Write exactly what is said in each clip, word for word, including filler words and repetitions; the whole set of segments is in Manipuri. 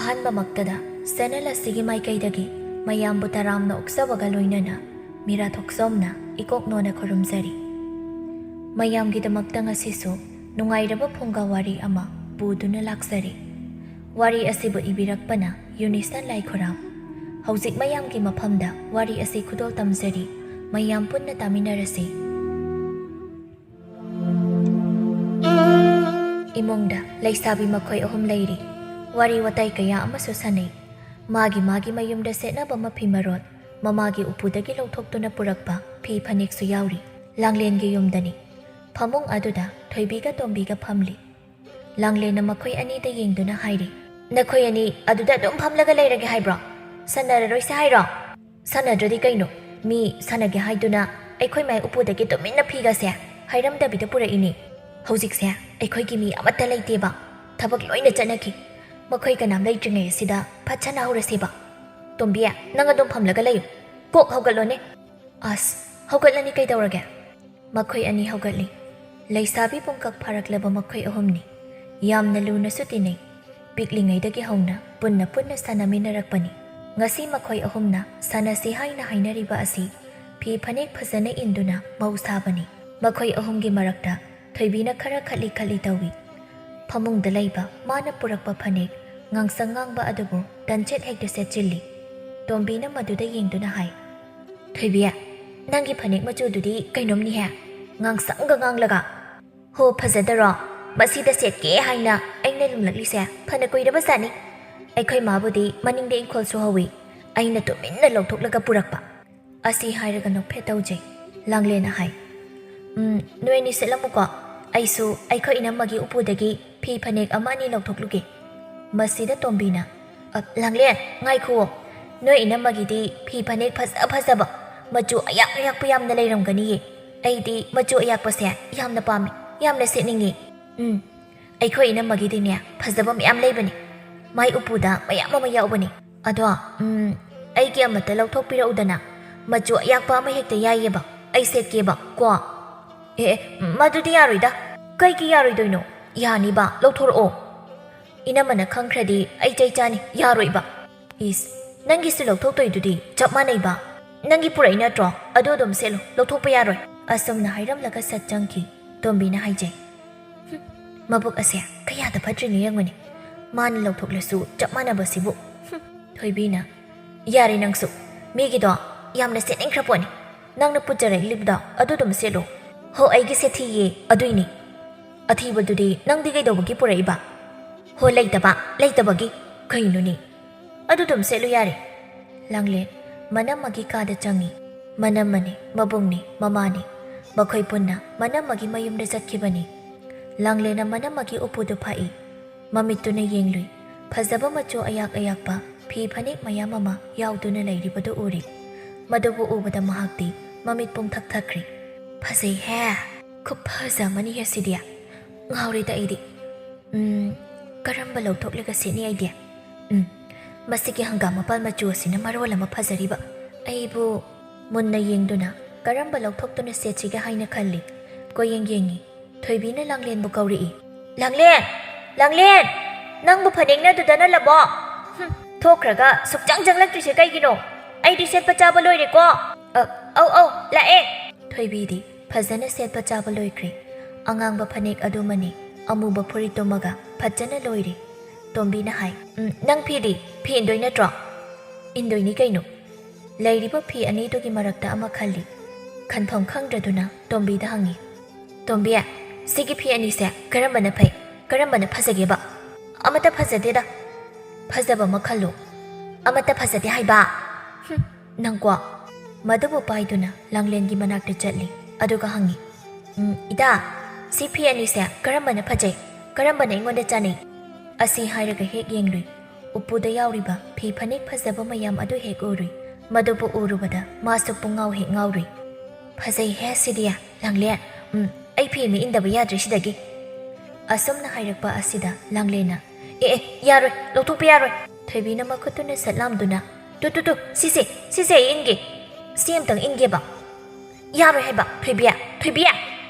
ꯑꯍꯥꯟꯕꯃꯛꯇꯗ ꯆꯦꯅꯦꯜ ꯑꯁꯤꯒꯤ ꯃꯥꯏꯀꯩꯗꯒꯤ ꯃꯌꯥꯝꯕꯨ ꯇꯔꯥꯝꯅ ꯑꯣꯛꯆꯕꯒ ꯂꯣꯏꯅꯅ ꯃꯤꯔꯥ ꯊꯣꯛꯆꯣꯝꯅ ꯏꯀꯣꯛ ꯅꯣꯟꯅ ꯈꯨꯔꯨꯝꯖꯔꯤ꯫ ꯃꯌꯥꯝꯒꯤꯗꯃꯛꯇ ꯉꯁꯤꯁꯨ ꯅꯨꯡꯉꯥꯏꯔꯕ ꯐꯨꯡꯒꯥ ꯋꯥꯔꯤ ꯑꯃ ꯄꯨꯗꯨꯅ ꯂꯥꯛꯆꯔꯤ꯫ ꯋꯥꯔꯤ ꯑꯁꯤꯕꯨ ꯏꯕꯤꯔꯛꯄꯅ ꯌꯨꯅꯤꯁꯟ ꯂꯥꯏꯈꯨꯔꯥꯝ꯫ ꯍꯧꯖꯤꯛ ꯃꯌꯥꯝꯒꯤ ꯃꯐꯝꯗ ꯋꯥꯔꯤ ꯑꯁꯤ ꯈꯨꯗꯣꯜ ꯇꯝꯖꯔꯤ꯫ ꯃꯌꯥꯝ ꯄꯨꯟꯅ ꯇꯥꯃꯤꯟꯅꯔꯁꯤ꯫ ꯏꯃꯨꯡꯗ ꯂꯩꯁꯥꯕꯤ ꯃꯈꯣꯏ ꯑꯍꯨꯝ ꯂꯩꯔꯤ꯫ ꯋꯥꯔꯤ ꯋꯥꯇꯥꯏ ꯀꯌꯥ ꯑꯃꯁꯨ ꯁꯥꯟꯅꯩ꯫ ꯃꯥꯒꯤ ꯃꯥꯒꯤ ꯃꯌꯨꯝꯗ ꯁꯦꯠꯅꯕ ꯃꯐꯤ ꯃꯔꯣꯜ ꯃꯃꯥꯒꯤ ꯎꯄꯨꯗꯒꯤ ꯂꯧꯊꯣꯛꯇꯨꯅ ꯄꯨꯔꯛꯄ ꯐꯤ ꯐꯅꯦꯛꯁꯨ ꯌꯥꯎꯔꯤ꯫ ꯂꯥꯡꯂꯦꯟꯒꯤ ꯌꯨꯝꯗꯅꯤ꯫ ꯐꯃꯨꯡ ꯑꯗꯨꯗ ꯊꯣꯏꯕꯤꯒ ꯇꯣꯝꯕꯤꯒ ꯐꯝꯂꯤ꯫ ꯂꯥꯡꯂꯦꯟꯅ ꯃꯈꯣꯏ ꯑꯅꯤꯗ ꯌꯦꯡꯗꯨꯅ ꯍꯥꯏꯔꯤ, "ꯅꯈꯣꯏ ꯑꯅꯤ ꯑꯗꯨꯗ ꯑꯗꯨꯝ ꯐꯝꯂꯒ ꯂꯩꯔꯒꯦ ꯍꯥꯏꯕ꯭ꯔꯣ? ꯁꯥꯟꯅꯔꯔꯣꯏꯁꯦ ꯍꯥꯏꯔꯣ?" "ꯁꯥꯟꯅꯗ꯭ꯔꯗꯤ ꯀꯩꯅꯣ? ꯃꯤ ꯁꯥꯟꯅꯒꯦ ꯍꯥꯏꯗꯨꯅ ꯑꯩꯈꯣꯏ ꯃꯥꯏ ꯎꯄꯨꯗꯒꯤ ꯇꯨꯃꯤꯟꯅ ꯐꯤꯒꯁꯦ ꯍꯥꯏꯔꯝꯗꯕꯤꯗ ꯄꯨꯔꯛꯏꯅꯤ꯫ ꯍꯧꯖꯤꯛꯁꯦ ꯑꯩꯈꯣꯏꯒꯤ ꯃꯤ ꯑꯃꯠꯇ ꯂꯩꯇꯦꯕ꯫ ꯊꯕꯛ ꯂꯣꯏꯅ ꯆꯠꯅꯈꯤ꯫ ꯃꯈꯣꯏ ꯀꯅꯥꯝ ꯂꯩꯇ꯭ꯔꯤꯉꯩ ꯑꯁꯤꯗ ꯐꯠ ꯁꯥꯟꯅꯍꯧꯔꯁꯦꯕ꯫ ꯇꯣꯝꯕꯤ, ꯅꯪ ꯑꯗꯨꯝ ꯐꯝꯂꯒ ꯂꯩꯌꯨ꯫ ꯀꯣꯛ ꯍꯧꯒꯠꯂꯣꯅꯦ꯫" "ꯑꯁ, ꯍꯧꯒꯠꯂꯅꯤ ꯀꯩꯗꯧꯔꯒꯦ?" ꯃꯈꯣꯏ ꯑꯅꯤ ꯍꯧꯒꯠꯂꯤ꯫ ꯂꯩꯁꯥꯕꯤ ꯄꯨꯡꯀꯛ ꯐꯥꯔꯛꯂꯕ ꯃꯈꯣꯏ ꯑꯍꯨꯝꯅꯤ꯫ ꯌꯥꯝꯅ ꯂꯨꯅꯁꯨ ꯇꯤꯟꯅꯩ꯫ ꯄꯤꯛꯂꯤꯉꯩꯗꯒꯤ ꯍꯧꯅ ꯄꯨꯟꯅ ꯄꯨꯟꯅ ꯁꯥꯟꯅꯃꯤꯟꯅꯔꯛꯄꯅꯤ꯫ ꯉꯁꯤ ꯃꯈꯣꯏ ꯑꯍꯨꯝꯅ ꯁꯥꯟꯅꯁꯤ ꯍꯥꯏꯅ ꯍꯥꯏꯅꯔꯤꯕ ꯑꯁꯤ ꯐꯤ ꯐꯅꯦꯛ ꯐꯖꯅ ꯏꯟꯗꯨꯅ ꯃꯧ ꯁꯥꯕꯅꯤ꯫ ꯃꯈꯣꯏ ꯑꯍꯨꯝꯒꯤ ꯃꯔꯛꯇ ꯊꯣꯏꯕꯤꯅ ꯈꯔ ꯈꯠꯂꯤ ꯈꯠꯂꯤ ꯇꯧꯏ꯫ ꯐꯃꯨꯡꯗ ꯂꯩꯕ ꯃꯥꯅ ꯄꯨꯔꯛꯄ ꯐꯅꯦꯛ ꯉꯥꯡꯁꯪ ꯉꯥꯡꯕ ꯑꯗꯨꯕꯨ ꯇꯟꯆꯦꯠ ꯍꯦꯛꯇ ꯁꯦꯠꯆꯤꯜꯂꯤ꯫ ꯇꯣꯝꯕꯤꯅ ꯃꯗꯨꯗ ꯌꯦꯡꯗꯨꯅ ꯍꯥꯏ, "ꯊꯣꯏꯕꯤ, ꯅꯪꯒꯤ ꯐꯅꯦꯛ ꯃꯆꯨꯗꯨꯗꯤ ꯀꯩꯅꯣꯝꯅꯤꯍꯦ, ꯉꯥꯡꯁꯪꯒ ꯉꯥꯡꯂꯒ꯫" "ꯍꯣ, ꯐꯖꯗꯔꯣ? ꯃꯁꯤꯗ ꯁꯦꯠꯀꯦ ꯍꯥꯏꯅ ꯑꯩꯅ ꯂꯨꯝꯂꯛꯂꯤꯁꯦ ꯐꯅ ꯀꯨꯏꯔꯕ ꯖꯥꯠꯅꯤ꯫ ꯑꯩꯈꯣꯏ ꯃꯥꯕꯨꯗꯤ ꯃꯅꯤꯡꯗ ꯏꯪꯈꯣꯜꯁꯨ ꯍꯧꯏ, ꯑꯩꯅ ꯇꯨꯃꯤꯟꯅ ꯂꯧꯊꯣꯛꯂꯒ ꯄꯨꯔꯛꯄ꯫" ꯑꯁꯤ ꯍꯥꯏꯔꯒ ꯅꯣꯛꯐꯦꯠ ꯇꯧꯖꯩ꯫ ꯂꯥꯡꯂꯦꯟꯅ ꯍꯥꯏ, "ꯎꯝ, ꯅꯣꯏ ꯑꯅꯤ ꯁꯦꯠꯂꯝꯃꯨꯀꯣ, ꯑꯩꯁꯨ ꯑꯩꯈꯣꯏ ꯏꯅꯝꯃꯒꯤ ꯎꯄꯨꯗꯒꯤ ꯐꯤ ꯐꯅꯦꯛ ꯑꯃ ꯑꯅꯤ ꯂꯧꯊꯣꯛꯂꯨꯒꯦ꯫" ꯃꯁꯤꯗ ꯇꯣꯝꯕꯤꯅ, "ꯑ, ꯂꯥꯡꯂꯦꯟ, ꯉꯥꯏꯈꯨꯑꯣ꯫ ꯅꯣꯏ ꯏꯅꯝꯃꯒꯤꯗꯤ ꯐꯤ ꯐꯅꯦꯛ ꯐꯖ ꯐꯖꯕ, ꯃꯆꯨ ꯑꯌꯥꯛ ꯑꯌꯥꯛꯄ ꯌꯥꯝꯅ ꯂꯩꯔꯝꯒꯅꯤꯌꯦ꯫ ꯑꯩꯗꯤ ꯃꯆꯨ ꯑꯌꯥꯛꯄꯁꯦ ꯌꯥꯝꯅ ꯄꯥꯝꯃꯤ, ꯌꯥꯝꯅ ꯁꯦꯠꯅꯤꯡꯉꯤ꯫" "ꯎꯝ, ꯑꯩꯈꯣꯏ ꯏꯅꯝꯃꯒꯤꯗꯤꯅꯦ ꯐꯖꯕ ꯃꯌꯥꯝ ꯂꯩꯕꯅꯤ꯫ ꯃꯥꯏ ꯎꯄꯨꯗ ꯃꯌꯥꯝ ꯑꯃ ꯌꯥꯎꯕꯅꯤ꯫ ꯑꯗꯣ, ꯎꯝ, ꯑꯩꯒꯤ ꯑꯃꯠꯇ ꯂꯧꯊꯣꯛꯄꯤꯔꯛꯎꯗꯅ꯫ ꯃꯆꯨ ꯑꯌꯥꯛꯄ ꯑꯃ ꯍꯦꯛꯇ ꯌꯥꯏꯌꯦꯕ꯫ ꯑꯩ ꯁꯦꯠꯀꯦꯕ ꯀꯣ꯫" "ꯑꯦ, ꯑꯦ, ꯃꯗꯨꯗꯤ ꯌꯥꯔꯣꯏꯗ꯫" "ꯀꯩꯒꯤ ꯌꯥꯔꯣꯏꯗꯣꯏꯅꯣ? ꯌꯥꯅꯤꯕ, ꯂꯧꯊꯣꯔꯛꯑꯣ꯫" ꯏꯅꯝꯃꯅ ꯈꯪꯈ꯭ꯔꯗꯤ ꯑꯩ ꯆꯩ ꯆꯥꯅꯤ, ꯌꯥꯔꯣꯏꯕ꯫ ꯏꯁ, ꯅꯪꯒꯤꯁꯨ ꯂꯧꯊꯣꯛꯇꯣꯏꯗꯨꯗꯤ ꯆꯞ ꯃꯥꯟꯅꯩꯕ꯫ ꯅꯪꯒꯤ ꯄꯨꯔꯛꯏ ꯅꯠꯇ꯭ꯔꯣ? ꯑꯗꯨ ꯑꯗꯨꯝ ꯁꯦꯠꯂꯨ, ꯂꯧꯊꯣꯛꯄ ꯌꯥꯔꯣꯏ꯫ ꯑꯁꯨꯝꯅ ꯍꯥꯏꯔꯝꯂꯒ ꯁꯠ ꯆꯪꯈꯤ꯫ ꯇꯣꯝꯕꯤꯅ ꯍꯥꯏꯖꯩ, "ꯍꯨꯝ, ꯃꯕꯨꯛ ꯑꯁꯦ ꯀꯌꯥꯗ ꯐꯠꯇ꯭ꯔꯤꯅꯣ ꯌꯦꯡꯉꯨꯅꯦ꯫ ꯃꯥꯅ ꯂꯧꯊꯣꯛꯂꯁꯨ ꯆꯞ ꯃꯥꯟꯅꯕꯁꯤꯕꯨ꯫" ꯍꯨꯝ꯫ ꯊꯣꯏꯕꯤꯅ, "ꯌꯥꯔꯦ ꯅꯪꯁꯨ, ꯃꯤꯒꯤꯗꯣ ꯌꯥꯝꯅ ꯁꯦꯠꯅꯤꯡꯈ꯭ꯔ ꯄꯣꯠꯅꯤ꯫ ꯅꯪꯅ ꯄꯨꯖꯔꯛꯂꯤꯕꯗꯣ ꯑꯗꯨ ꯑꯗꯨꯝ ꯁꯦꯠꯂꯨ꯫ ꯍꯣ, ꯑꯩꯒꯤꯁꯦ ꯊꯤꯌꯦ, ꯑꯗꯨꯏꯅꯤ꯫ ꯑꯊꯤꯕꯗꯨꯗꯤ ꯅꯪꯗꯤ ꯀꯩꯗꯧꯕꯒꯤ ꯄꯨꯔꯛꯏꯕ? ꯍꯣ, ꯂꯩꯇꯕ, ꯂꯩꯇꯕꯒꯤ꯫ ꯀꯩꯅꯣꯅꯦ? ꯑꯗꯨ ꯑꯗꯨꯝ ꯁꯦꯠꯂꯨ ꯌꯥꯔꯦ꯫" ꯂꯥꯡꯂꯦꯟ ꯃꯅꯝꯃꯒꯤ ꯀꯥꯗ ꯆꯪꯉꯤ꯫ ꯃꯅꯝꯃꯅꯦ, ꯃꯕꯨꯡꯅꯦ, ꯃꯃꯥꯅꯦ꯫ ꯃꯈꯣꯏ ꯄꯨꯟꯅ ꯃꯅꯝꯃꯒꯤ ꯃꯌꯨꯝꯗ ꯆꯠꯈꯤꯕꯅꯤ꯫ ꯂꯥꯡꯂꯦꯟꯅ ꯃꯅꯝꯃꯒꯤ ꯎꯄꯨꯗꯨ ꯐꯥꯛꯏ꯫ ꯃꯃꯤꯠꯇꯨꯅ ꯌꯦꯡꯂꯨꯏ꯫ ꯐꯖꯕ ꯃꯆꯨ ꯑꯌꯥꯛ ꯑꯌꯥꯛꯄ ꯐꯤ ꯐꯅꯦꯛ ꯃꯌꯥꯝ ꯑꯃ ꯌꯥꯎꯗꯨꯅ ꯂꯩꯔꯤꯕꯗꯨ ꯎꯔꯤ꯫ ꯃꯗꯨꯕꯨ ꯎꯕꯗ ꯃꯍꯥꯛꯇꯤ ꯃꯃꯤꯠ ꯄꯨꯡꯊꯛ ꯊꯛꯈ꯭ꯔꯦ꯫ "ꯐꯖꯩꯍꯦ! ꯈꯨꯐꯖ ꯑꯃꯅꯤꯍꯦ ꯁꯤꯗꯤ꯫ ꯉꯥꯎꯔꯦꯗ ꯑꯩꯗꯤ꯫ ꯎꯝ, ꯀꯔꯝꯕ ꯂꯧꯊꯣꯛꯂꯒ ꯁꯦꯠꯅꯤ ꯑꯩꯗꯤ? ꯎꯝ, ꯃꯁꯤꯒꯤ ꯍꯪꯒꯥꯝ ꯃꯄꯥꯜ ꯃꯆꯨ ꯑꯁꯤꯅ ꯃꯔꯣꯜ ꯑꯃ ꯐꯖꯔꯤꯕ꯫ ꯑꯩꯕꯨ" ꯃꯨꯟꯅ ꯌꯦꯡꯗꯨꯅ ꯀꯔꯝꯕ ꯂꯧꯊꯣꯛꯇꯨꯅ ꯁꯦꯠꯁꯤꯒꯦ ꯍꯥꯏꯅ ꯈꯜꯂꯤ꯫ ꯀꯣꯏꯌꯦꯡ ꯌꯦꯡꯉꯤ꯫ ꯊꯣꯏꯕꯤꯅ ꯂꯥꯡꯂꯦꯟꯕꯨ ꯀꯧꯔꯛꯏ꯫ "ꯂꯥꯡꯂꯦꯟ! ꯂꯥꯡꯂꯦꯟ! ꯅꯪꯕꯨ ꯐꯅꯦꯛꯅ ꯑꯗꯨꯗ ꯅꯜꯂꯕꯣ? ꯍꯨꯝ, ꯊꯣꯛꯈ꯭ꯔꯒ ꯁꯨꯛꯆꯪ ꯆꯪꯂꯛꯇ꯭ꯔꯤꯁꯦ ꯀꯩꯒꯤꯅꯣ? ꯑꯩꯗꯤ ꯁꯦꯠꯄ ꯆꯥꯕ ꯂꯣꯏꯔꯦꯀꯣ꯫" "ꯑ, ꯑꯧ, ꯑꯧ, ꯂꯥꯛꯑꯦ꯫" ꯊꯣꯏꯕꯤꯗꯤ ꯐꯖꯅ ꯁꯦꯠꯄ ꯆꯥꯕ ꯂꯣꯏꯈ꯭ꯔꯦ꯫ ꯑꯉꯥꯡꯕ ꯐꯅꯦꯛ ꯑꯗꯨꯃꯅꯤ, ꯑꯃꯨꯕ ꯐꯨꯔꯤꯠꯇꯨꯃꯒ ꯐꯖꯅ ꯂꯣꯏꯔꯦ꯫ ꯇꯣꯝꯕꯤꯅ ꯍꯥꯏ, "ꯎꯝ, ꯅꯪ ꯐꯤꯗꯤ? ꯐꯤ ꯏꯟꯗꯣꯏ ꯅꯠꯇ꯭ꯔꯣ?" "ꯏꯟꯗꯣꯏꯅꯤ ꯀꯩꯅꯣ꯫" ꯂꯩꯔꯤꯕ ꯐꯤ ꯑꯅꯤꯗꯨꯒꯤ ꯃꯔꯛꯇ ꯑꯃ ꯈꯜꯂꯤ꯫ ꯈꯟꯐꯝ ꯈꯪꯗ꯭ꯔꯗꯨꯅ ꯇꯣꯝꯕꯤꯗ ꯍꯪꯉꯤ, "ꯇꯣꯝꯕꯤ, ꯁꯤꯒꯤ ꯐꯤ ꯑꯅꯤꯁꯦ ꯀꯔꯝꯕꯅ ꯐꯩ? ꯀꯔꯝꯕꯅ ꯐꯖꯒꯦꯕ?" "ꯑꯃꯠꯇ ꯐꯖꯗꯦꯗ꯫" "ꯐꯖꯕ ꯑꯃ ꯈꯜꯂꯨ꯫" "ꯑꯃꯠꯇ ꯐꯖꯗꯦ ꯍꯥꯏꯕ?" "ꯍꯨꯝ, ꯅꯪꯀꯣ꯫" ꯃꯗꯨꯕꯨ ꯄꯥꯏꯗꯨꯅ ꯂꯥꯡꯂꯦꯟꯒꯤ ꯃꯅꯥꯛꯇ ꯆꯠꯂꯤ꯫ ꯑꯗꯨꯒ ꯍꯪꯉꯤ, "ꯎꯝ, ꯏꯇꯥ, ꯁꯤ ꯐꯤ ꯑꯅꯤꯁꯦ ꯀꯔꯝꯕꯅ ꯐꯖꯩ? ꯀꯔꯝꯕꯅ ꯑꯩꯉꯣꯟꯗ ꯆꯥꯅꯩ?" ꯑꯁꯤ ꯍꯥꯏꯔꯒ ꯍꯦꯛ ꯌꯦꯡꯂꯨꯏ꯫ ꯎꯄꯨꯗ ꯌꯥꯎꯔꯤꯕ ꯐꯤ ꯐꯅꯦꯛ ꯐꯖꯕ ꯃꯌꯥꯝ ꯑꯗꯨ ꯍꯦꯛ ꯎꯔꯨꯏ꯫ ꯃꯗꯨꯕꯨ ꯎꯔꯨꯕꯗ ꯃꯥꯁꯨ ꯄꯨꯡꯉꯥꯎ ꯍꯦꯛ ꯉꯥꯎꯔꯨꯏ꯫ "ꯐꯖꯩꯍꯦ ꯁꯤꯗꯤ, ꯂꯥꯡꯂꯦꯟ꯫ ꯎꯝ, ꯑꯩ ꯐꯤ ꯑꯃ ꯏꯟꯗꯕ ꯌꯥꯗ꯭ꯔꯦ ꯁꯤꯗꯒꯤ꯫" ꯑꯁꯨꯝꯅ ꯍꯥꯏꯔꯛꯄ ꯑꯁꯤꯗ ꯂꯥꯡꯂꯦꯟꯅ, "ꯑꯦ, ꯑꯦ, ꯌꯥꯔꯣꯏ, ꯂꯧꯊꯣꯛꯄ ꯌꯥꯔꯣꯏ!" ꯊꯣꯏꯕꯤꯅ ꯃꯈꯨꯠꯇꯨꯅ ꯁꯠ ꯂꯥꯝꯗꯨꯅ, "ꯇꯨ, ꯇꯨ, ꯇꯨ, ꯁꯤꯁꯦ, ꯁꯤꯁꯦ ꯑꯩ ꯏꯟꯒꯦ꯫ ꯁꯤ ꯑꯝꯇꯪ ꯏꯟꯒꯦꯕ꯫" "ꯌꯥꯔꯣꯏ ꯍꯥꯏꯕ, ꯊꯣꯏꯕꯤ, ꯊꯣꯏꯕꯤ!"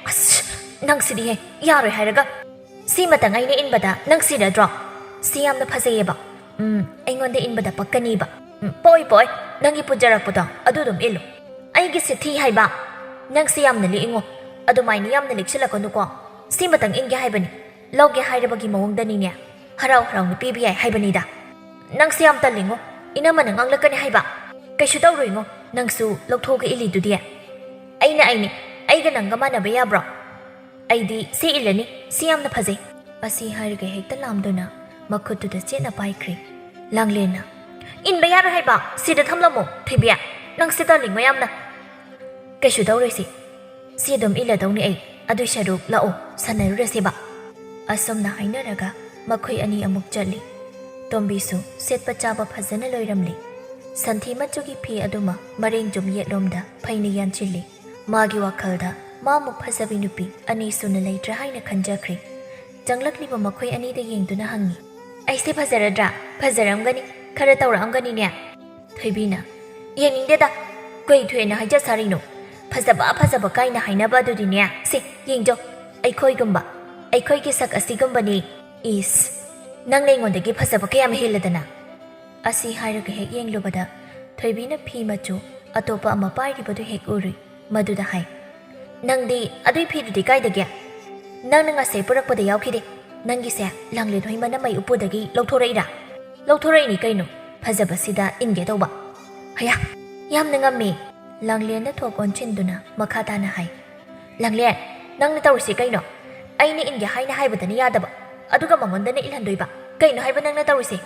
"ꯑꯁ, ꯅꯪꯁꯤꯗꯤꯍꯦ, ꯌꯥꯔꯣꯏ ꯍꯥꯏꯔꯒ꯫ ꯁꯤꯃꯇꯪ ꯑꯩꯅ ꯏꯟꯕꯗ ꯅꯪ ꯁꯤꯔꯗ꯭ꯔꯣ?" "ꯁꯤ ꯌꯥꯝꯅ ꯐꯖꯩꯌꯦꯕ꯫ ꯎꯝ, ꯑꯩꯉꯣꯟꯗ ꯏꯟꯕꯗ ꯄꯛꯀꯅꯤꯕ꯫ ꯎꯝ, ꯄꯣꯏ, ꯄꯣꯏ, ꯅꯪꯒꯤ ꯄꯨꯖꯔꯛꯄꯗꯣ ꯑꯗꯨ ꯑꯗꯨꯝ ꯏꯜꯂꯨ꯫ ꯑꯩꯒꯤꯁꯦ ꯊꯤ ꯍꯥꯏꯕ? ꯅꯪꯁꯦ ꯌꯥꯝꯅ ꯂꯤꯛꯏꯉꯣ꯫ ꯑꯗꯨꯃꯥꯏꯅ ꯌꯥꯝꯅ ꯂꯤꯛꯁꯤꯜꯂꯛꯀꯅꯨꯀꯣ꯫ ꯁꯤꯃꯇꯪ ꯏꯟꯒꯦ ꯍꯥꯏꯕꯅꯤ꯫ ꯂꯧꯒꯦ ꯍꯥꯏꯔꯕꯒꯤ ꯃꯑꯣꯡꯗꯅꯤꯅꯦ꯫ ꯍꯔꯥꯎ ꯍꯔꯥꯎꯅ ꯄꯤꯕ ꯌꯥꯏ ꯍꯥꯏꯕꯅꯤꯗ꯫ ꯅꯪꯁꯦ ꯌꯥꯝ ꯇꯜꯂꯤꯉꯣ꯫ ꯏꯅꯝꯃꯅ ꯉꯥꯡꯂꯛꯀꯅꯤ ꯍꯥꯏꯕ꯫ ꯀꯩꯁꯨ ꯇꯧꯔꯣꯏꯉꯣ꯫ ꯅꯪꯁꯨ ꯂꯧꯊꯣꯛꯑꯒ ꯏꯜꯂꯤꯗꯨꯗꯤ꯫ ꯑꯩꯅ ꯑꯩꯅꯤ꯫ ꯑꯩꯒ ꯅꯪꯒ ꯃꯥꯟꯅꯕ ꯌꯥꯕ꯭ꯔꯣ? ꯑꯩꯗꯤ ꯁꯤ ꯏꯜꯂꯅꯤ꯫ ꯁꯤ ꯌꯥꯝꯅ ꯐꯖꯩ꯫" ꯑꯁꯤ ꯍꯥꯏꯔꯒ ꯍꯦꯛꯇ ꯂꯥꯝꯗꯨꯅ ꯃꯈꯨꯠꯇꯨꯗ ꯆꯦꯠꯅ ꯄꯥꯏꯈ꯭ꯔꯦ꯫ ꯂꯥꯡꯂꯦꯟꯅ, "ꯏꯟꯕ ꯌꯥꯔꯣꯏ ꯍꯥꯏꯕ꯫ ꯁꯤꯗ ꯊꯝꯂꯝꯃꯣ, ꯊꯣꯏꯕꯤ꯫ ꯅꯪꯁꯦ ꯇꯜꯂꯤꯉꯣ ꯌꯥꯝꯅ꯫" "ꯀꯩꯁꯨ ꯇꯧꯔꯣꯏꯁꯦ꯫ ꯁꯤ ꯑꯗꯨꯝ ꯏꯜꯂꯗꯧꯅꯤ ꯑꯩ꯫ ꯑꯗꯨꯏ ꯁꯔꯨꯛ ꯂꯥꯛꯑꯣ, ꯁꯥꯟꯅꯔꯨꯔꯁꯦꯕ꯫" ꯑꯁꯨꯝꯅ ꯍꯥꯏꯅꯔꯒ ꯃꯈꯣꯏ ꯑꯅꯤ ꯑꯃꯨꯛ ꯆꯠꯂꯤ꯫ ꯇꯣꯝꯕꯤꯁꯨ ꯁꯦꯠꯄ ꯆꯥꯕ ꯐꯖꯅ ꯂꯣꯏꯔꯝꯂꯤ꯫ ꯁꯟꯊꯤ ꯃꯆꯨꯒꯤ ꯐꯤ ꯑꯗꯨꯃ ꯃꯔꯦꯡ ꯌꯦꯠꯂꯣꯝꯗ ꯐꯩꯅ ꯌꯥꯟꯁꯤꯜꯂꯤ꯫ ꯃꯥꯒꯤ ꯋꯥꯈꯜꯗ ꯃꯥꯃꯨꯛ ꯐꯖꯕꯤ ꯅꯨꯄꯤ ꯑꯅꯤ ꯁꯨꯅ ꯂꯩꯇ꯭ꯔꯦ ꯍꯥꯏꯅ ꯈꯟꯖꯈ꯭ꯔꯦ꯫ ꯆꯪꯂꯛꯂꯤꯕ ꯃꯈꯣꯏ ꯑꯅꯤꯗ ꯌꯦꯡꯗꯨꯅ ꯍꯪꯉꯤ, "ꯑꯩꯁꯦ ꯐꯖꯔꯗ꯭ꯔꯥ? ꯐꯖꯔꯝꯒꯅꯤ, ꯈꯔ ꯇꯧꯔꯛꯑꯝꯒꯅꯤꯅꯦ꯫" ꯊꯣꯏꯕꯤꯅ, "ꯌꯦꯡꯅꯤꯡꯗꯦꯗ, ꯀꯩ ꯊꯣꯏꯅ ꯍꯥꯏꯖ ꯁꯥꯔꯤꯅꯣ? ꯐꯖꯕ, ꯐꯖꯕ ꯀꯥꯏꯅ ꯍꯥꯏꯅꯕ ꯑꯗꯨꯗꯤꯅꯦ, ꯁꯤ ꯌꯦꯡꯖꯧ, ꯑꯩꯈꯣꯏꯒꯨꯝꯕ, ꯑꯩꯈꯣꯏꯒꯤ ꯁꯛ ꯑꯁꯤꯒꯨꯝꯕꯅꯤ꯫ ꯏꯁ, ꯅꯪꯅ ꯑꯩꯉꯣꯟꯗꯒꯤ ꯐꯖꯕ ꯀꯌꯥꯝ ꯍꯦꯜꯂꯗꯅ?" ꯑꯁꯤ ꯍꯥꯏꯔꯒ ꯍꯦꯛ ꯌꯦꯡꯂꯨꯕꯗ ꯊꯣꯏꯕꯤꯅ ꯐꯤ ꯃꯆꯨ ꯑꯇꯣꯞꯄ ꯑꯃ ꯄꯥꯏꯔꯤꯕꯗꯨ ꯍꯦꯛ ꯎꯔꯨꯏ꯫ ꯃꯗꯨꯗ ꯍꯥꯏ, "ꯅꯪꯗꯤ ꯑꯗꯨꯏ ꯐꯤꯗꯨꯗꯤ ꯀꯥꯏꯗꯒꯤ? ꯅꯪꯅ ꯉꯁꯥꯏ ꯄꯨꯔꯛꯄꯗ ꯌꯥꯎꯈꯤꯗꯦ꯫ ꯅꯪꯒꯤꯁꯦ ꯂꯥꯡꯂꯦꯟ ꯍꯣꯏ ꯃꯅꯝ ꯃꯩ ꯎꯞꯄꯨꯗꯒꯤ ꯂꯧꯊꯣꯔꯛꯏꯔꯥ?" "ꯂꯧꯊꯣꯔꯛꯏꯅꯤ ꯀꯩꯅꯣ, ꯐꯖꯕꯁꯤꯗ ꯏꯟꯒꯦ ꯇꯧꯕ꯫" "ꯍꯌꯥ, ꯌꯥꯝꯅ ꯉꯝꯃꯤ!" ꯂꯥꯡꯂꯦꯟꯅ ꯊꯣꯛ ꯑꯣꯟꯁꯤꯟꯗꯨꯅ ꯃꯈꯥ ꯇꯥꯅ ꯍꯥꯏ, "ꯂꯥꯡꯂꯦꯟ, ꯅꯪꯅ ꯇꯧꯔꯤꯁꯤ ꯀꯩꯅꯣ? ꯑꯩꯅ ꯏꯟꯒꯦ ꯍꯥꯏꯅ ꯍꯥꯏꯕꯗꯅ ꯌꯥꯗꯕ, ꯑꯗꯨꯒ ꯃꯉꯣꯟꯗꯅ ꯏꯜꯍꯟꯗꯣꯏꯕ꯫ ꯀꯩꯅꯣ ꯍꯥꯏꯕ ꯅꯪꯅ ꯇꯧꯔꯤꯁꯦ?"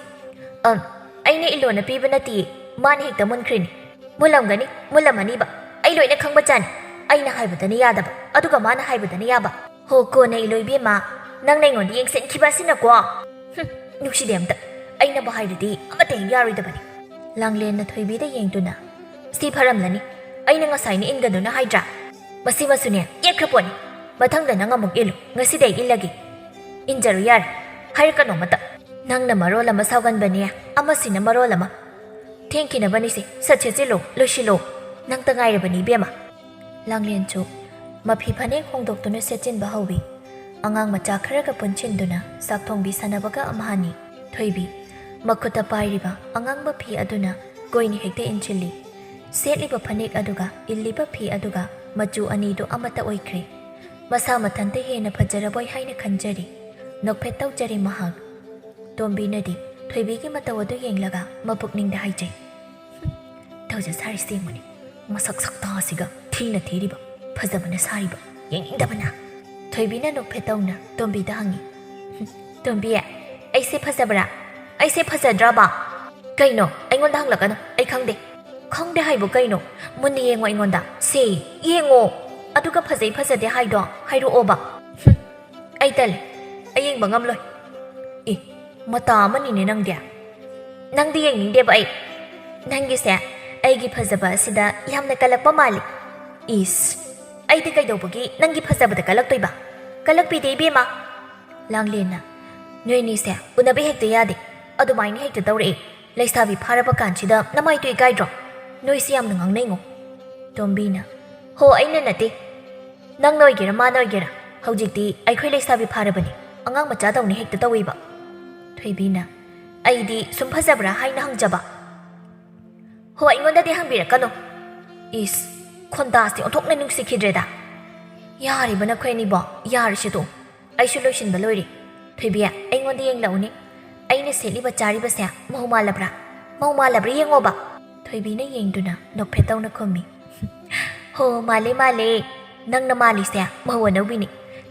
"ꯑꯝ, ꯑꯩꯅ ꯏꯜꯂꯣꯅ ꯄꯤꯕ ꯅꯠꯇꯤꯌꯦ, ꯃꯥꯅ ꯍꯦꯛꯇ ꯃꯨꯟꯈ꯭ꯔꯤꯅꯤ꯫ ꯃꯨꯜꯂꯝꯒꯅꯤ, ꯃꯨꯜꯂꯝꯃꯅꯤꯕ꯫ ꯑꯩ ꯂꯣꯏꯅ ꯈꯪꯕ ꯆꯥꯅꯤ꯫ ꯑꯩꯅ ꯍꯥꯏꯕꯗꯅ ꯌꯥꯗꯕ, ꯑꯗꯨꯒ ꯃꯥꯅ ꯍꯥꯏꯕꯗꯅ ꯌꯥꯕ꯫ ꯍꯣ, ꯀꯣꯟꯅ ꯏꯜꯂꯣ ꯏꯕꯦꯝꯃ, ꯅꯪꯅ ꯑꯩꯉꯣꯟꯗ ꯌꯦꯡꯁꯤꯟꯈꯤꯕ ꯑꯁꯤꯅꯀꯣ꯫" "ꯍꯨꯝ, ꯅꯨꯡꯁꯤꯗꯦ ꯑꯝꯇ꯫ ꯑꯩꯅꯕꯨ ꯍꯥꯏꯔꯗꯤ ꯑꯃꯠꯇ ꯍꯦꯛ ꯌꯥꯔꯣꯏꯗꯕꯅꯤ꯫" ꯂꯥꯡꯂꯦꯟꯅ ꯊꯣꯏꯕꯤꯗ ꯌꯦꯡꯗꯨꯅ, "ꯁꯤ ꯐꯔꯝꯂꯅꯤ꯫ ꯑꯩꯅ ꯉꯁꯥꯏꯅ ꯏꯟꯒꯅꯨꯅ ꯍꯥꯏꯗ꯭ꯔꯥ? ꯃꯁꯤꯃꯁꯨꯅꯦ, ꯌꯦꯠꯈ꯭ꯔ ꯄꯣꯠꯅꯤ꯫ ꯃꯊꯪꯗ ꯅꯪ ꯑꯃꯨꯛ ꯏꯜꯂꯨ꯫ ꯉꯁꯤꯗꯤ ꯑꯩ ꯏꯜꯂꯒꯦ꯫" "ꯏꯟꯖꯔꯨ ꯌꯥꯔꯦ꯫ ꯍꯥꯏꯔꯛꯀꯅꯣ ꯑꯃꯇ꯫ ꯅꯪꯅ ꯃꯔꯣꯜ ꯑꯃ ꯁꯥꯎꯒꯟꯕꯅꯦ, ꯑꯃꯁꯤꯅ ꯃꯔꯣꯜ ꯑꯃ꯫ ꯊꯦꯡꯈꯤꯅꯕꯅꯤꯁꯦ, ꯁꯠ ꯁꯦꯠꯆꯤꯜꯂꯣ, ꯂꯣꯏꯁꯤꯜꯂꯣ꯫ ꯅꯪꯇ ꯉꯥꯏꯔꯕꯅꯤ ꯏꯕꯦꯝꯃ꯫" ꯂꯥꯡꯂꯦꯟꯁꯨ ꯃꯐꯤ ꯐꯅꯦꯛ ꯍꯣꯡꯗꯣꯛꯇꯨꯅ ꯁꯦꯠꯆꯤꯟꯕ ꯍꯧꯏ꯫ ꯑꯉꯥꯡ ꯃꯆꯥ ꯈꯔꯒ ꯄꯨꯟꯁꯤꯟꯗꯨꯅ ꯆꯥꯛ ꯊꯣꯡꯕꯤ ꯁꯥꯟꯅꯕꯒ ꯑꯝꯍꯥꯅꯤ꯫ ꯊꯣꯏꯕꯤ, ꯃꯈꯨꯠꯇ ꯄꯥꯏꯔꯤꯕ ꯑꯉꯥꯡꯕ ꯐꯤ ꯑꯗꯨꯅ ꯀꯣꯏꯅ ꯍꯦꯛꯇ ꯏꯟꯁꯤꯜꯂꯤ꯫ ꯁꯦꯠꯂꯤꯕ ꯐꯅꯦꯛ ꯑꯗꯨꯒ ꯏꯜꯂꯤꯕ ꯐꯤ ꯑꯗꯨꯒ ꯃꯆꯨ ꯑꯅꯤꯗꯨ ꯑꯃꯠꯇ ꯑꯣꯏꯈ꯭ꯔꯦ꯫ ꯃꯁꯥ ꯃꯊꯟꯇ ꯍꯦꯟꯅ ꯐꯖꯔꯕꯣꯏ ꯍꯥꯏꯅ ꯈꯟꯖꯔꯤ꯫ ꯅꯣꯛꯐꯦꯠ ꯇꯧꯖꯔꯤ ꯃꯍꯥꯛ꯫ ꯇꯣꯝꯕꯤꯅꯗꯤ ꯊꯣꯏꯕꯤꯒꯤ ꯃꯇꯧ ꯑꯗꯨ ꯌꯦꯡꯂꯒ ꯃꯄꯨꯛꯅꯤꯡꯗ ꯍꯥꯏꯖꯩ, "ꯍꯨꯝ, ꯇꯧꯖ ꯁꯥꯔꯤꯁꯦ ꯌꯦꯡꯉꯨꯅꯦ, ꯃꯁꯛ ꯁꯛꯇꯥꯁꯤꯒ ꯊꯤꯅ ꯊꯤꯔꯤꯕ, ꯐꯖꯕꯅ ꯁꯥꯔꯤꯕ, ꯌꯦꯡꯅꯤꯡꯗꯕꯅ!" ꯊꯣꯏꯕꯤꯅ ꯅꯣꯛꯐꯦꯠ ꯇꯧꯅ ꯇꯣꯝꯕꯤꯗ ꯍꯪꯉꯤ, "ꯍꯨꯝ, ꯇꯣꯝꯕꯤ, ꯑꯩꯁꯦ ꯐꯖꯕ꯭ꯔꯥ? ꯑꯩꯁꯦ ꯐꯖꯗ꯭ꯔꯕ?" "ꯀꯩꯅꯣ? ꯑꯩꯉꯣꯟꯗ ꯍꯪꯂꯛꯀꯅꯨ, ꯑꯩ ꯈꯪꯗꯦ꯫" "ꯈꯪꯗꯦ ꯍꯥꯏꯕꯨ ꯀꯩꯅꯣ? ꯃꯨꯟꯅ ꯌꯦꯡꯉꯣ ꯑꯩꯉꯣꯟꯗ꯫ ꯁꯦ, ꯌꯦꯡꯉꯣ꯫ ꯑꯗꯨꯒ ꯐꯖꯩ ꯐꯖꯗꯦ ꯍꯥꯏꯗꯣ ꯍꯥꯏꯔꯛꯑꯣꯕ꯫" "ꯍꯨꯝ, ꯑꯩ ꯇꯜꯂꯦ꯫ ꯑꯩ ꯌꯦꯡꯕ ꯉꯝꯂꯣꯏ꯫" "ꯑꯦ, ꯃꯇꯥ ꯑꯃꯅꯤꯅꯦ ꯅꯪꯗꯤ꯫" "ꯅꯪꯗꯤ ꯌꯦꯡꯅꯤꯡꯗꯦꯕ ꯑꯩ꯫ ꯅꯪꯒꯤꯁꯦ ꯑꯩꯒꯤ ꯐꯖꯕ ꯑꯁꯤꯗ ꯌꯥꯝꯅ ꯀꯜꯂꯛꯄ ꯃꯥꯜꯂꯤ꯫" "ꯏꯁ, ꯑꯩꯗꯤ ꯀꯩꯗꯧꯕꯒꯤ ꯅꯪꯒꯤ ꯐꯖꯕꯗ ꯀꯜꯂꯛꯇꯣꯏꯕ? ꯀꯜꯂꯛꯄꯤꯗꯦ ꯏꯕꯦꯝꯃ꯫" ꯂꯥꯡꯂꯦꯟꯅ, "ꯅꯣꯏꯅꯤꯁꯦ ꯎꯅꯕ ꯍꯦꯛꯇ ꯌꯥꯗꯦ꯫ ꯑꯗꯨꯃꯥꯏꯅ ꯍꯦꯛꯇ ꯇꯧꯔꯛꯑꯦ꯫ ꯂꯩꯁꯥꯕꯤ ꯐꯥꯔꯕ ꯀꯥꯟꯁꯤꯗ ꯅꯃꯥꯏꯗꯣ ꯏꯀꯥꯏꯗ꯭ꯔꯣ? ꯅꯣꯏꯁꯤ ꯌꯥꯝꯅ ꯉꯥꯡꯅꯩꯉꯣ꯫" ꯇꯣꯝꯕꯤꯅ, "ꯍꯣ, ꯑꯩꯅ ꯅꯠꯇꯦ꯫ ꯅꯪꯅ ꯑꯣꯏꯒꯦꯔꯥ ꯃꯥꯅ ꯑꯣꯏꯒꯦꯔꯥ, ꯍꯧꯖꯤꯛꯇꯤ ꯑꯩꯈꯣꯏ ꯂꯩꯁꯥꯕꯤ ꯐꯥꯔꯕꯅꯤ꯫ ꯑꯉꯥꯡ ꯃꯆꯥꯗꯧꯅ ꯍꯦꯛꯇ ꯇꯧꯏꯕ꯫" ꯊꯣꯏꯕꯤꯅ, "ꯑꯩꯗꯤ ꯁꯨꯝ ꯐꯖꯕ꯭ꯔꯥ ꯍꯥꯏꯅ ꯍꯪꯖꯕ꯫" "ꯍꯣ, ꯑꯩꯉꯣꯟꯗꯗꯤ ꯍꯪꯕꯤꯔꯛꯀꯅꯨ꯫" "ꯏꯁ, ꯈꯣꯟꯗꯥꯁꯤ ꯑꯣꯟꯊꯣꯛꯅ ꯅꯨꯡꯁꯤꯈꯤꯗ꯭ꯔꯦꯗ꯫" "ꯌꯥꯔꯤꯕ ꯅꯈꯣꯏ ꯑꯅꯤꯕꯣ, ꯌꯥꯔꯤꯁꯤ ꯇꯣ꯫ ꯑꯩꯁꯨ ꯂꯣꯏꯁꯤꯟꯕ ꯂꯣꯏꯔꯦ꯫ ꯊꯣꯏꯕꯤ, ꯑꯩꯉꯣꯟꯗ ꯌꯦꯡꯂꯛꯎꯅꯦ꯫ ꯑꯩꯅ ꯁꯦꯠꯂꯤꯕ ꯆꯥꯔꯤꯕꯁꯦ ꯃꯧ ꯃꯥꯜꯂꯕ꯭ꯔꯥ? ꯃꯧ ꯃꯥꯜꯂꯕ꯭ꯔꯥ ꯌꯦꯡꯉꯣꯕ꯫" ꯊꯣꯏꯕꯤꯅ ꯌꯦꯡꯗꯨꯅ ꯅꯣꯛꯐꯦꯠ ꯇꯧꯅ ꯈꯨꯝꯃꯤ, "ꯍꯣ, ꯃꯥꯜꯂꯦ, ꯃꯥꯜꯂꯦ꯫ ꯅꯪꯅ ꯃꯥꯜꯂꯤꯁꯦ ꯃꯧ ꯑꯅꯧꯕꯤꯅꯤ꯫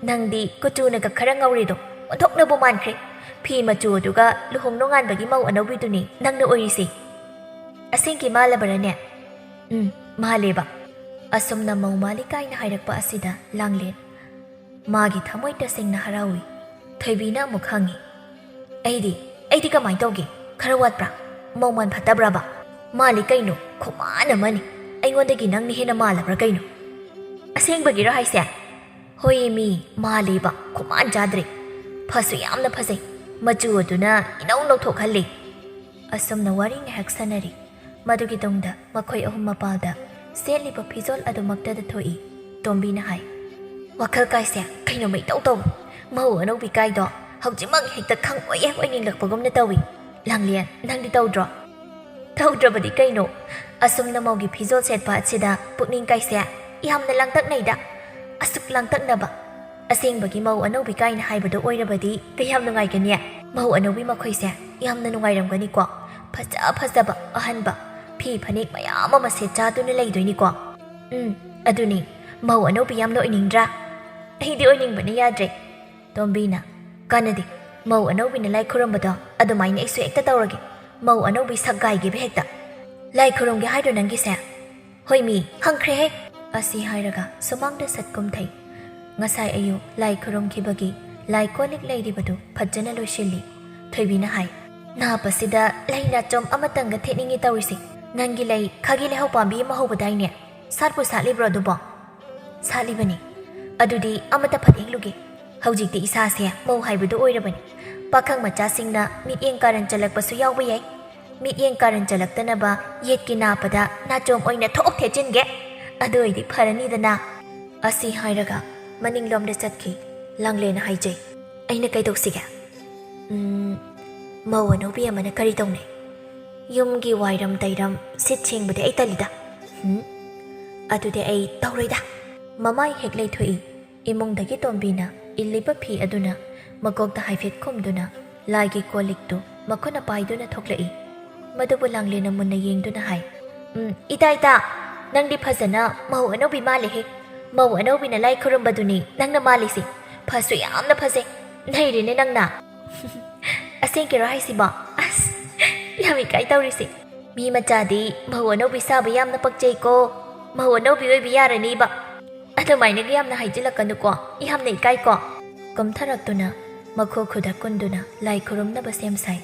ꯅꯪꯗꯤ ꯀꯨꯆꯨꯅꯒ ꯈꯔ ꯉꯧꯔꯤꯗꯣ, ꯑꯣꯟꯊꯣꯛꯅꯕꯨ ꯃꯥꯟꯈ꯭ꯔꯦ꯫ ꯐꯤ ꯃꯆꯨ ꯑꯗꯨꯒ ꯂꯨꯍꯣꯡ ꯅꯣꯡꯉꯥꯟꯕꯒꯤ ꯃꯧ ꯑꯅꯧꯕꯤꯗꯨꯅꯤ ꯅꯪꯅ ꯑꯣꯏꯔꯤꯁꯦ꯫ ꯑꯁꯦꯡꯀꯤ ꯃꯥꯜꯂꯕꯔꯅꯦ?" "ꯎꯝ, ꯃꯥꯜꯂꯦꯕ꯫" ꯑꯁꯨꯝꯅ ꯃꯧ ꯃꯥꯜꯂꯤ ꯀꯥꯏꯅ ꯍꯥꯏꯔꯛꯄ ꯑꯁꯤꯗ ꯂꯥꯡꯂꯦꯟ ꯃꯥꯒꯤ ꯊꯃꯣꯏ ꯇꯁꯦꯡꯅ ꯍꯔꯥꯎꯏ꯫ ꯊꯣꯏꯕꯤꯅ ꯑꯃꯨꯛ ꯍꯪꯉꯤ, "ꯑꯩꯗꯤ, ꯑꯩꯗꯤ ꯀꯃꯥꯏ ꯇꯧꯒꯦ? ꯈꯔ ꯋꯥꯠꯄ꯭ꯔꯥ? ꯃꯧꯃꯥꯟ ꯐꯠꯇꯕ꯭ꯔꯕ?" "ꯃꯥꯜꯂꯤ ꯀꯩꯅꯣ, ꯈꯨꯃꯥꯟ ꯑꯃꯅꯤ꯫ ꯑꯩꯉꯣꯟꯗꯒꯤ ꯅꯪꯅ ꯍꯦꯟꯅ ꯃꯥꯜꯂꯕ꯭ꯔꯥ ꯀꯩꯅꯣ?" "ꯑꯁꯦꯡꯕꯒꯤꯔꯣ ꯍꯥꯏꯁꯦ?" "ꯍꯣꯏ ꯃꯤ, ꯃꯥꯜꯂꯦꯕ, ꯈꯨꯃꯥꯟ ꯆꯥꯗ꯭ꯔꯦ꯫ ꯐꯁꯨ ꯌꯥꯝꯅ ꯐꯖꯩ꯫ ꯃꯆꯨ ꯑꯗꯨꯅ ꯏꯅꯧ ꯅꯧꯊꯣꯛꯍꯜꯂꯤ꯫" ꯑꯁꯨꯝꯅ ꯋꯥꯔꯤ ꯉꯥꯏꯍꯥꯛ ꯁꯥꯟꯅꯔꯤ꯫ ꯃꯗꯨꯒꯤ ꯇꯨꯡꯗ ꯃꯈꯣꯏ ꯑꯍꯨꯝ ꯃꯄꯥꯜꯗ ꯁꯦꯠꯂꯤꯕ ꯐꯤꯖꯣꯜ ꯑꯗꯨꯃꯛꯇꯗ ꯊꯣꯛꯏ꯫ ꯇꯣꯝꯕꯤꯅ ꯍꯥꯏ, "ꯋꯥꯈꯜ ꯀꯥꯏꯁꯦ ꯀꯩꯅꯣꯃ ꯏꯇꯧ ꯇꯧ꯫ ꯃꯧ ꯑꯅꯧꯕꯤ ꯀꯥꯏꯗꯣ ꯍꯧꯖꯤꯛꯃꯛ ꯍꯦꯛꯇ ꯈꯪꯑꯣꯏ ꯍꯦꯛ ꯑꯣꯏꯅꯤꯡꯂꯛꯄꯒꯨꯝꯅ ꯇꯧꯏ꯫ ꯂꯥꯡꯂꯦꯟ, ꯅꯪꯗꯤ ꯇꯧꯗ꯭ꯔꯣ? ꯇꯧꯗ꯭ꯔꯕꯗꯤ ꯀꯩꯅꯣ? ꯑꯁꯨꯝꯅ ꯃꯧꯒꯤ ꯐꯤꯖꯣꯜ ꯁꯦꯠꯄ ꯑꯁꯤꯗ ꯄꯨꯛꯅꯤꯡ ꯀꯥꯏꯁꯦ ꯌꯥꯝꯅ ꯂꯥꯡꯇꯛꯅꯩꯗ꯫ ꯑꯁꯨꯛ ꯂꯥꯡꯇꯛꯅꯕ꯫ ꯑꯁꯦꯡꯕꯒꯤ ꯃꯧ ꯑꯅꯧꯕꯤ ꯀꯥꯏꯅ ꯍꯥꯏꯕꯗꯣ ꯑꯣꯏꯔꯕꯗꯤ ꯀꯌꯥꯝ ꯅꯨꯡꯉꯥꯏꯒꯅꯤ? ꯃꯧ ꯑꯅꯧꯕꯤ ꯃꯈꯣꯏꯁꯦ ꯌꯥꯝꯅ ꯅꯨꯡꯉꯥꯏꯔꯝꯒꯅꯤꯀꯣ꯫ ꯐꯖ ꯐꯖꯕ, ꯑꯍꯟꯕ, ꯐꯤ ꯐꯅꯦꯛ ꯃꯌꯥꯝ ꯑꯃ ꯁꯦꯠ ꯆꯥꯗꯨꯅ ꯂꯩꯗꯣꯏꯅꯤꯀꯣ꯫ ꯎꯝ, ꯑꯗꯨꯅꯤ, ꯃꯧ ꯑꯅꯧꯕꯤ ꯌꯥꯝꯅ ꯑꯣꯏꯅꯤꯡꯗ꯭ꯔꯥ? ꯑꯩꯗꯤ ꯑꯣꯏꯅꯤꯡꯕꯅ ꯌꯥꯗ꯭ꯔꯦ꯫ ꯇꯣꯝꯕꯤꯅ, ꯀꯥꯟꯅꯗꯦ, ꯃꯧ ꯑꯅꯧꯕꯤꯅ ꯂꯥꯏ ꯈꯨꯔꯨꯝꯕꯗꯣ ꯑꯗꯨꯃꯥꯏꯅ ꯑꯩꯁꯨ ꯍꯦꯛꯇ ꯇꯧꯔꯒꯦ꯫ ꯃꯧ ꯑꯅꯧꯕꯤ ꯁꯛ ꯒꯥꯏꯒꯦꯕ ꯍꯦꯛꯇ꯫ ꯂꯥꯏ ꯈꯨꯔꯨꯝꯒꯦ ꯍꯥꯏꯔꯣ ꯅꯪꯒꯤꯁꯦ? ꯍꯣꯏ ꯃꯤ, ꯈꯪꯈ꯭ꯔꯦꯍꯦ꯫ ꯑꯁꯤ ꯍꯥꯏꯔꯒ ꯁꯨꯃꯥꯡꯗ ꯁꯠ ꯀꯨꯝꯊꯩ꯫ ꯉꯁꯥꯏ ꯑꯌꯨꯛ ꯂꯥꯏ ꯈꯨꯔꯨꯝꯈꯤꯕꯒꯤ ꯂꯥꯏ ꯀꯣꯜ ꯂꯤꯛ ꯂꯩꯔꯤꯕꯗꯨ ꯐꯖꯅ ꯂꯣꯏꯁꯤꯜꯂꯤ꯫ ꯊꯣꯏꯕꯤꯅ ꯍꯥꯏ, ꯅꯥꯞ ꯑꯁꯤꯗ ꯂꯩ ꯅꯥꯆꯣꯝ ꯑꯃꯇꯪꯒ ꯊꯦꯠꯅꯤꯡꯉꯤ ꯇꯧꯔꯤꯁꯦ꯫ ꯅꯪꯒꯤ ꯂꯩ ꯈꯥꯒꯤ ꯂꯩꯍꯧ ꯄꯥꯝꯕꯤ ꯑꯃ ꯍꯧꯕꯗꯥꯏꯅꯦ? ꯁꯥꯠꯄꯨ ꯁꯥꯠꯂꯤꯕ꯭ꯔꯣ ꯑꯗꯨꯕꯣ? ꯁꯥꯠꯂꯤꯕꯅꯤ꯫ ꯑꯗꯨꯗꯤ ꯑꯃꯇ ꯐꯠ ꯍꯦꯛꯂꯨꯒꯦ꯫ ꯍꯧꯖꯤꯛꯇꯤ ꯏꯁꯥꯁꯦ ꯃꯧ ꯍꯥꯏꯕꯗꯨ ꯑꯣꯏꯔꯕꯅꯤ꯫ ꯄꯥꯈꯪ ꯃꯆꯥꯁꯤꯡꯅ ꯃꯤꯠꯌꯦꯡ ꯀꯥꯔꯟ ꯆꯜꯂꯛꯄꯁꯨ ꯌꯥꯎꯕ ꯌꯥꯏ꯫ ꯃꯤꯠꯌꯦꯡ ꯀꯥꯔꯟ ꯆꯜꯂꯛꯇꯅꯕ ꯌꯦꯠꯀꯤ ꯅꯥꯞꯄꯗ ꯅꯥꯆꯣꯝ ꯑꯣꯏꯅ ꯊꯣꯛ ꯊꯦꯠꯆꯤꯟꯒꯦ꯫ ꯑꯗꯨ ꯑꯣꯏꯗꯤ ꯐꯔꯅꯤꯗꯅ꯫ ꯑꯁꯤ ꯍꯥꯏꯔꯒ ꯃꯅꯤꯡꯂꯣꯝꯗ ꯆꯠꯈꯤ꯫ ꯂꯥꯡꯂꯦꯟꯅ ꯍꯥꯏꯖꯩ, ꯑꯩꯅ ꯀꯩꯗꯧꯁꯤꯒꯦ? ꯎꯝ, ꯃꯧ ꯑꯅꯧꯕꯤ ꯑꯃꯅ ꯀꯔꯤ ꯇꯧꯅꯩ? ꯌꯨꯝꯒꯤ ꯋꯥꯏꯔꯝ ꯇꯩꯔꯝ ꯁꯤꯠ ꯁꯦꯡꯕꯗꯤ ꯑꯩ ꯇꯜꯂꯤꯗ꯫ ꯍꯨꯝ, ꯑꯗꯨꯗꯤ ꯑꯩ ꯇꯧꯔꯣꯏꯗ꯫ ꯃꯃꯥꯏ ꯍꯦꯛ ꯂꯩꯊꯣꯛꯏ꯫ ꯏꯃꯨꯡꯗꯒꯤ ꯇꯣꯝꯕꯤꯅ ꯏꯜꯂꯤꯕ ꯐꯤ ꯑꯗꯨꯅ ꯃꯀꯣꯛꯇ ꯍꯥꯏꯐꯦꯠ ꯈꯨꯝꯗꯨꯅ ꯂꯥꯏꯒꯤ ꯀꯣꯜ ꯂꯤꯛꯇꯨ ꯃꯈꯨꯠꯅ ꯄꯥꯏꯗꯨꯅ ꯊꯣꯛꯂꯛꯏ꯫ ꯃꯗꯨꯕꯨ ꯂꯥꯡꯂꯦꯟꯅ ꯃꯨꯟꯅ ꯌꯦꯡꯗꯨꯅ ꯍꯥꯏ, "ꯎꯝ, ꯏꯇꯥ, ꯏꯇꯥ, ꯅꯪꯗꯤ ꯐꯖꯅ ꯃꯧ ꯑꯅꯧꯕꯤ ꯃꯥꯜꯂꯦꯍꯦ꯫ ꯃꯧ ꯑꯅꯧꯕꯤꯅ ꯂꯥꯏ ꯈꯨꯔꯨꯝꯕꯗꯨꯅꯤ ꯅꯪꯅ ꯃꯥꯜꯂꯤꯁꯦ꯫ ꯐꯁꯨ ꯌꯥꯝꯅ ꯐꯖꯩ꯫ ꯅꯩꯔꯦꯅꯦ ꯅꯪꯅ꯫" "ꯑꯁꯦꯡꯀꯤꯔꯣ ꯍꯥꯏꯁꯤꯕꯣ? ꯑꯁ, ꯌꯥꯝ ꯏꯀꯥꯏ ꯇꯧꯔꯤꯁꯦ꯫ ꯃꯤ ꯃꯆꯥꯗꯤ ꯃꯧ ꯑꯅꯧꯕꯤ ꯁꯥꯕ ꯌꯥꯝꯅ ꯄꯛꯆꯩꯀꯣ꯫ ꯃꯧ ꯑꯅꯧꯕꯤ ꯑꯣꯏꯕ ꯌꯥꯔꯅꯤꯕ꯫ ꯑꯗꯨꯃꯥꯏꯅꯒ ꯌꯥꯝꯅ ꯍꯥꯏꯖꯤꯜꯂꯛꯀꯅꯨꯀꯣ, ꯌꯥꯝꯅ ꯏꯀꯥꯏꯀꯣ꯫" ꯀꯨꯝꯊꯔꯛꯇꯨꯅ ꯃꯈꯨ ꯈꯨꯗ ꯀꯨꯟꯗꯨꯅ ꯂꯥꯏ ꯈꯨꯔꯨꯝꯅꯕ ꯁꯦꯝ ꯁꯥꯏ꯫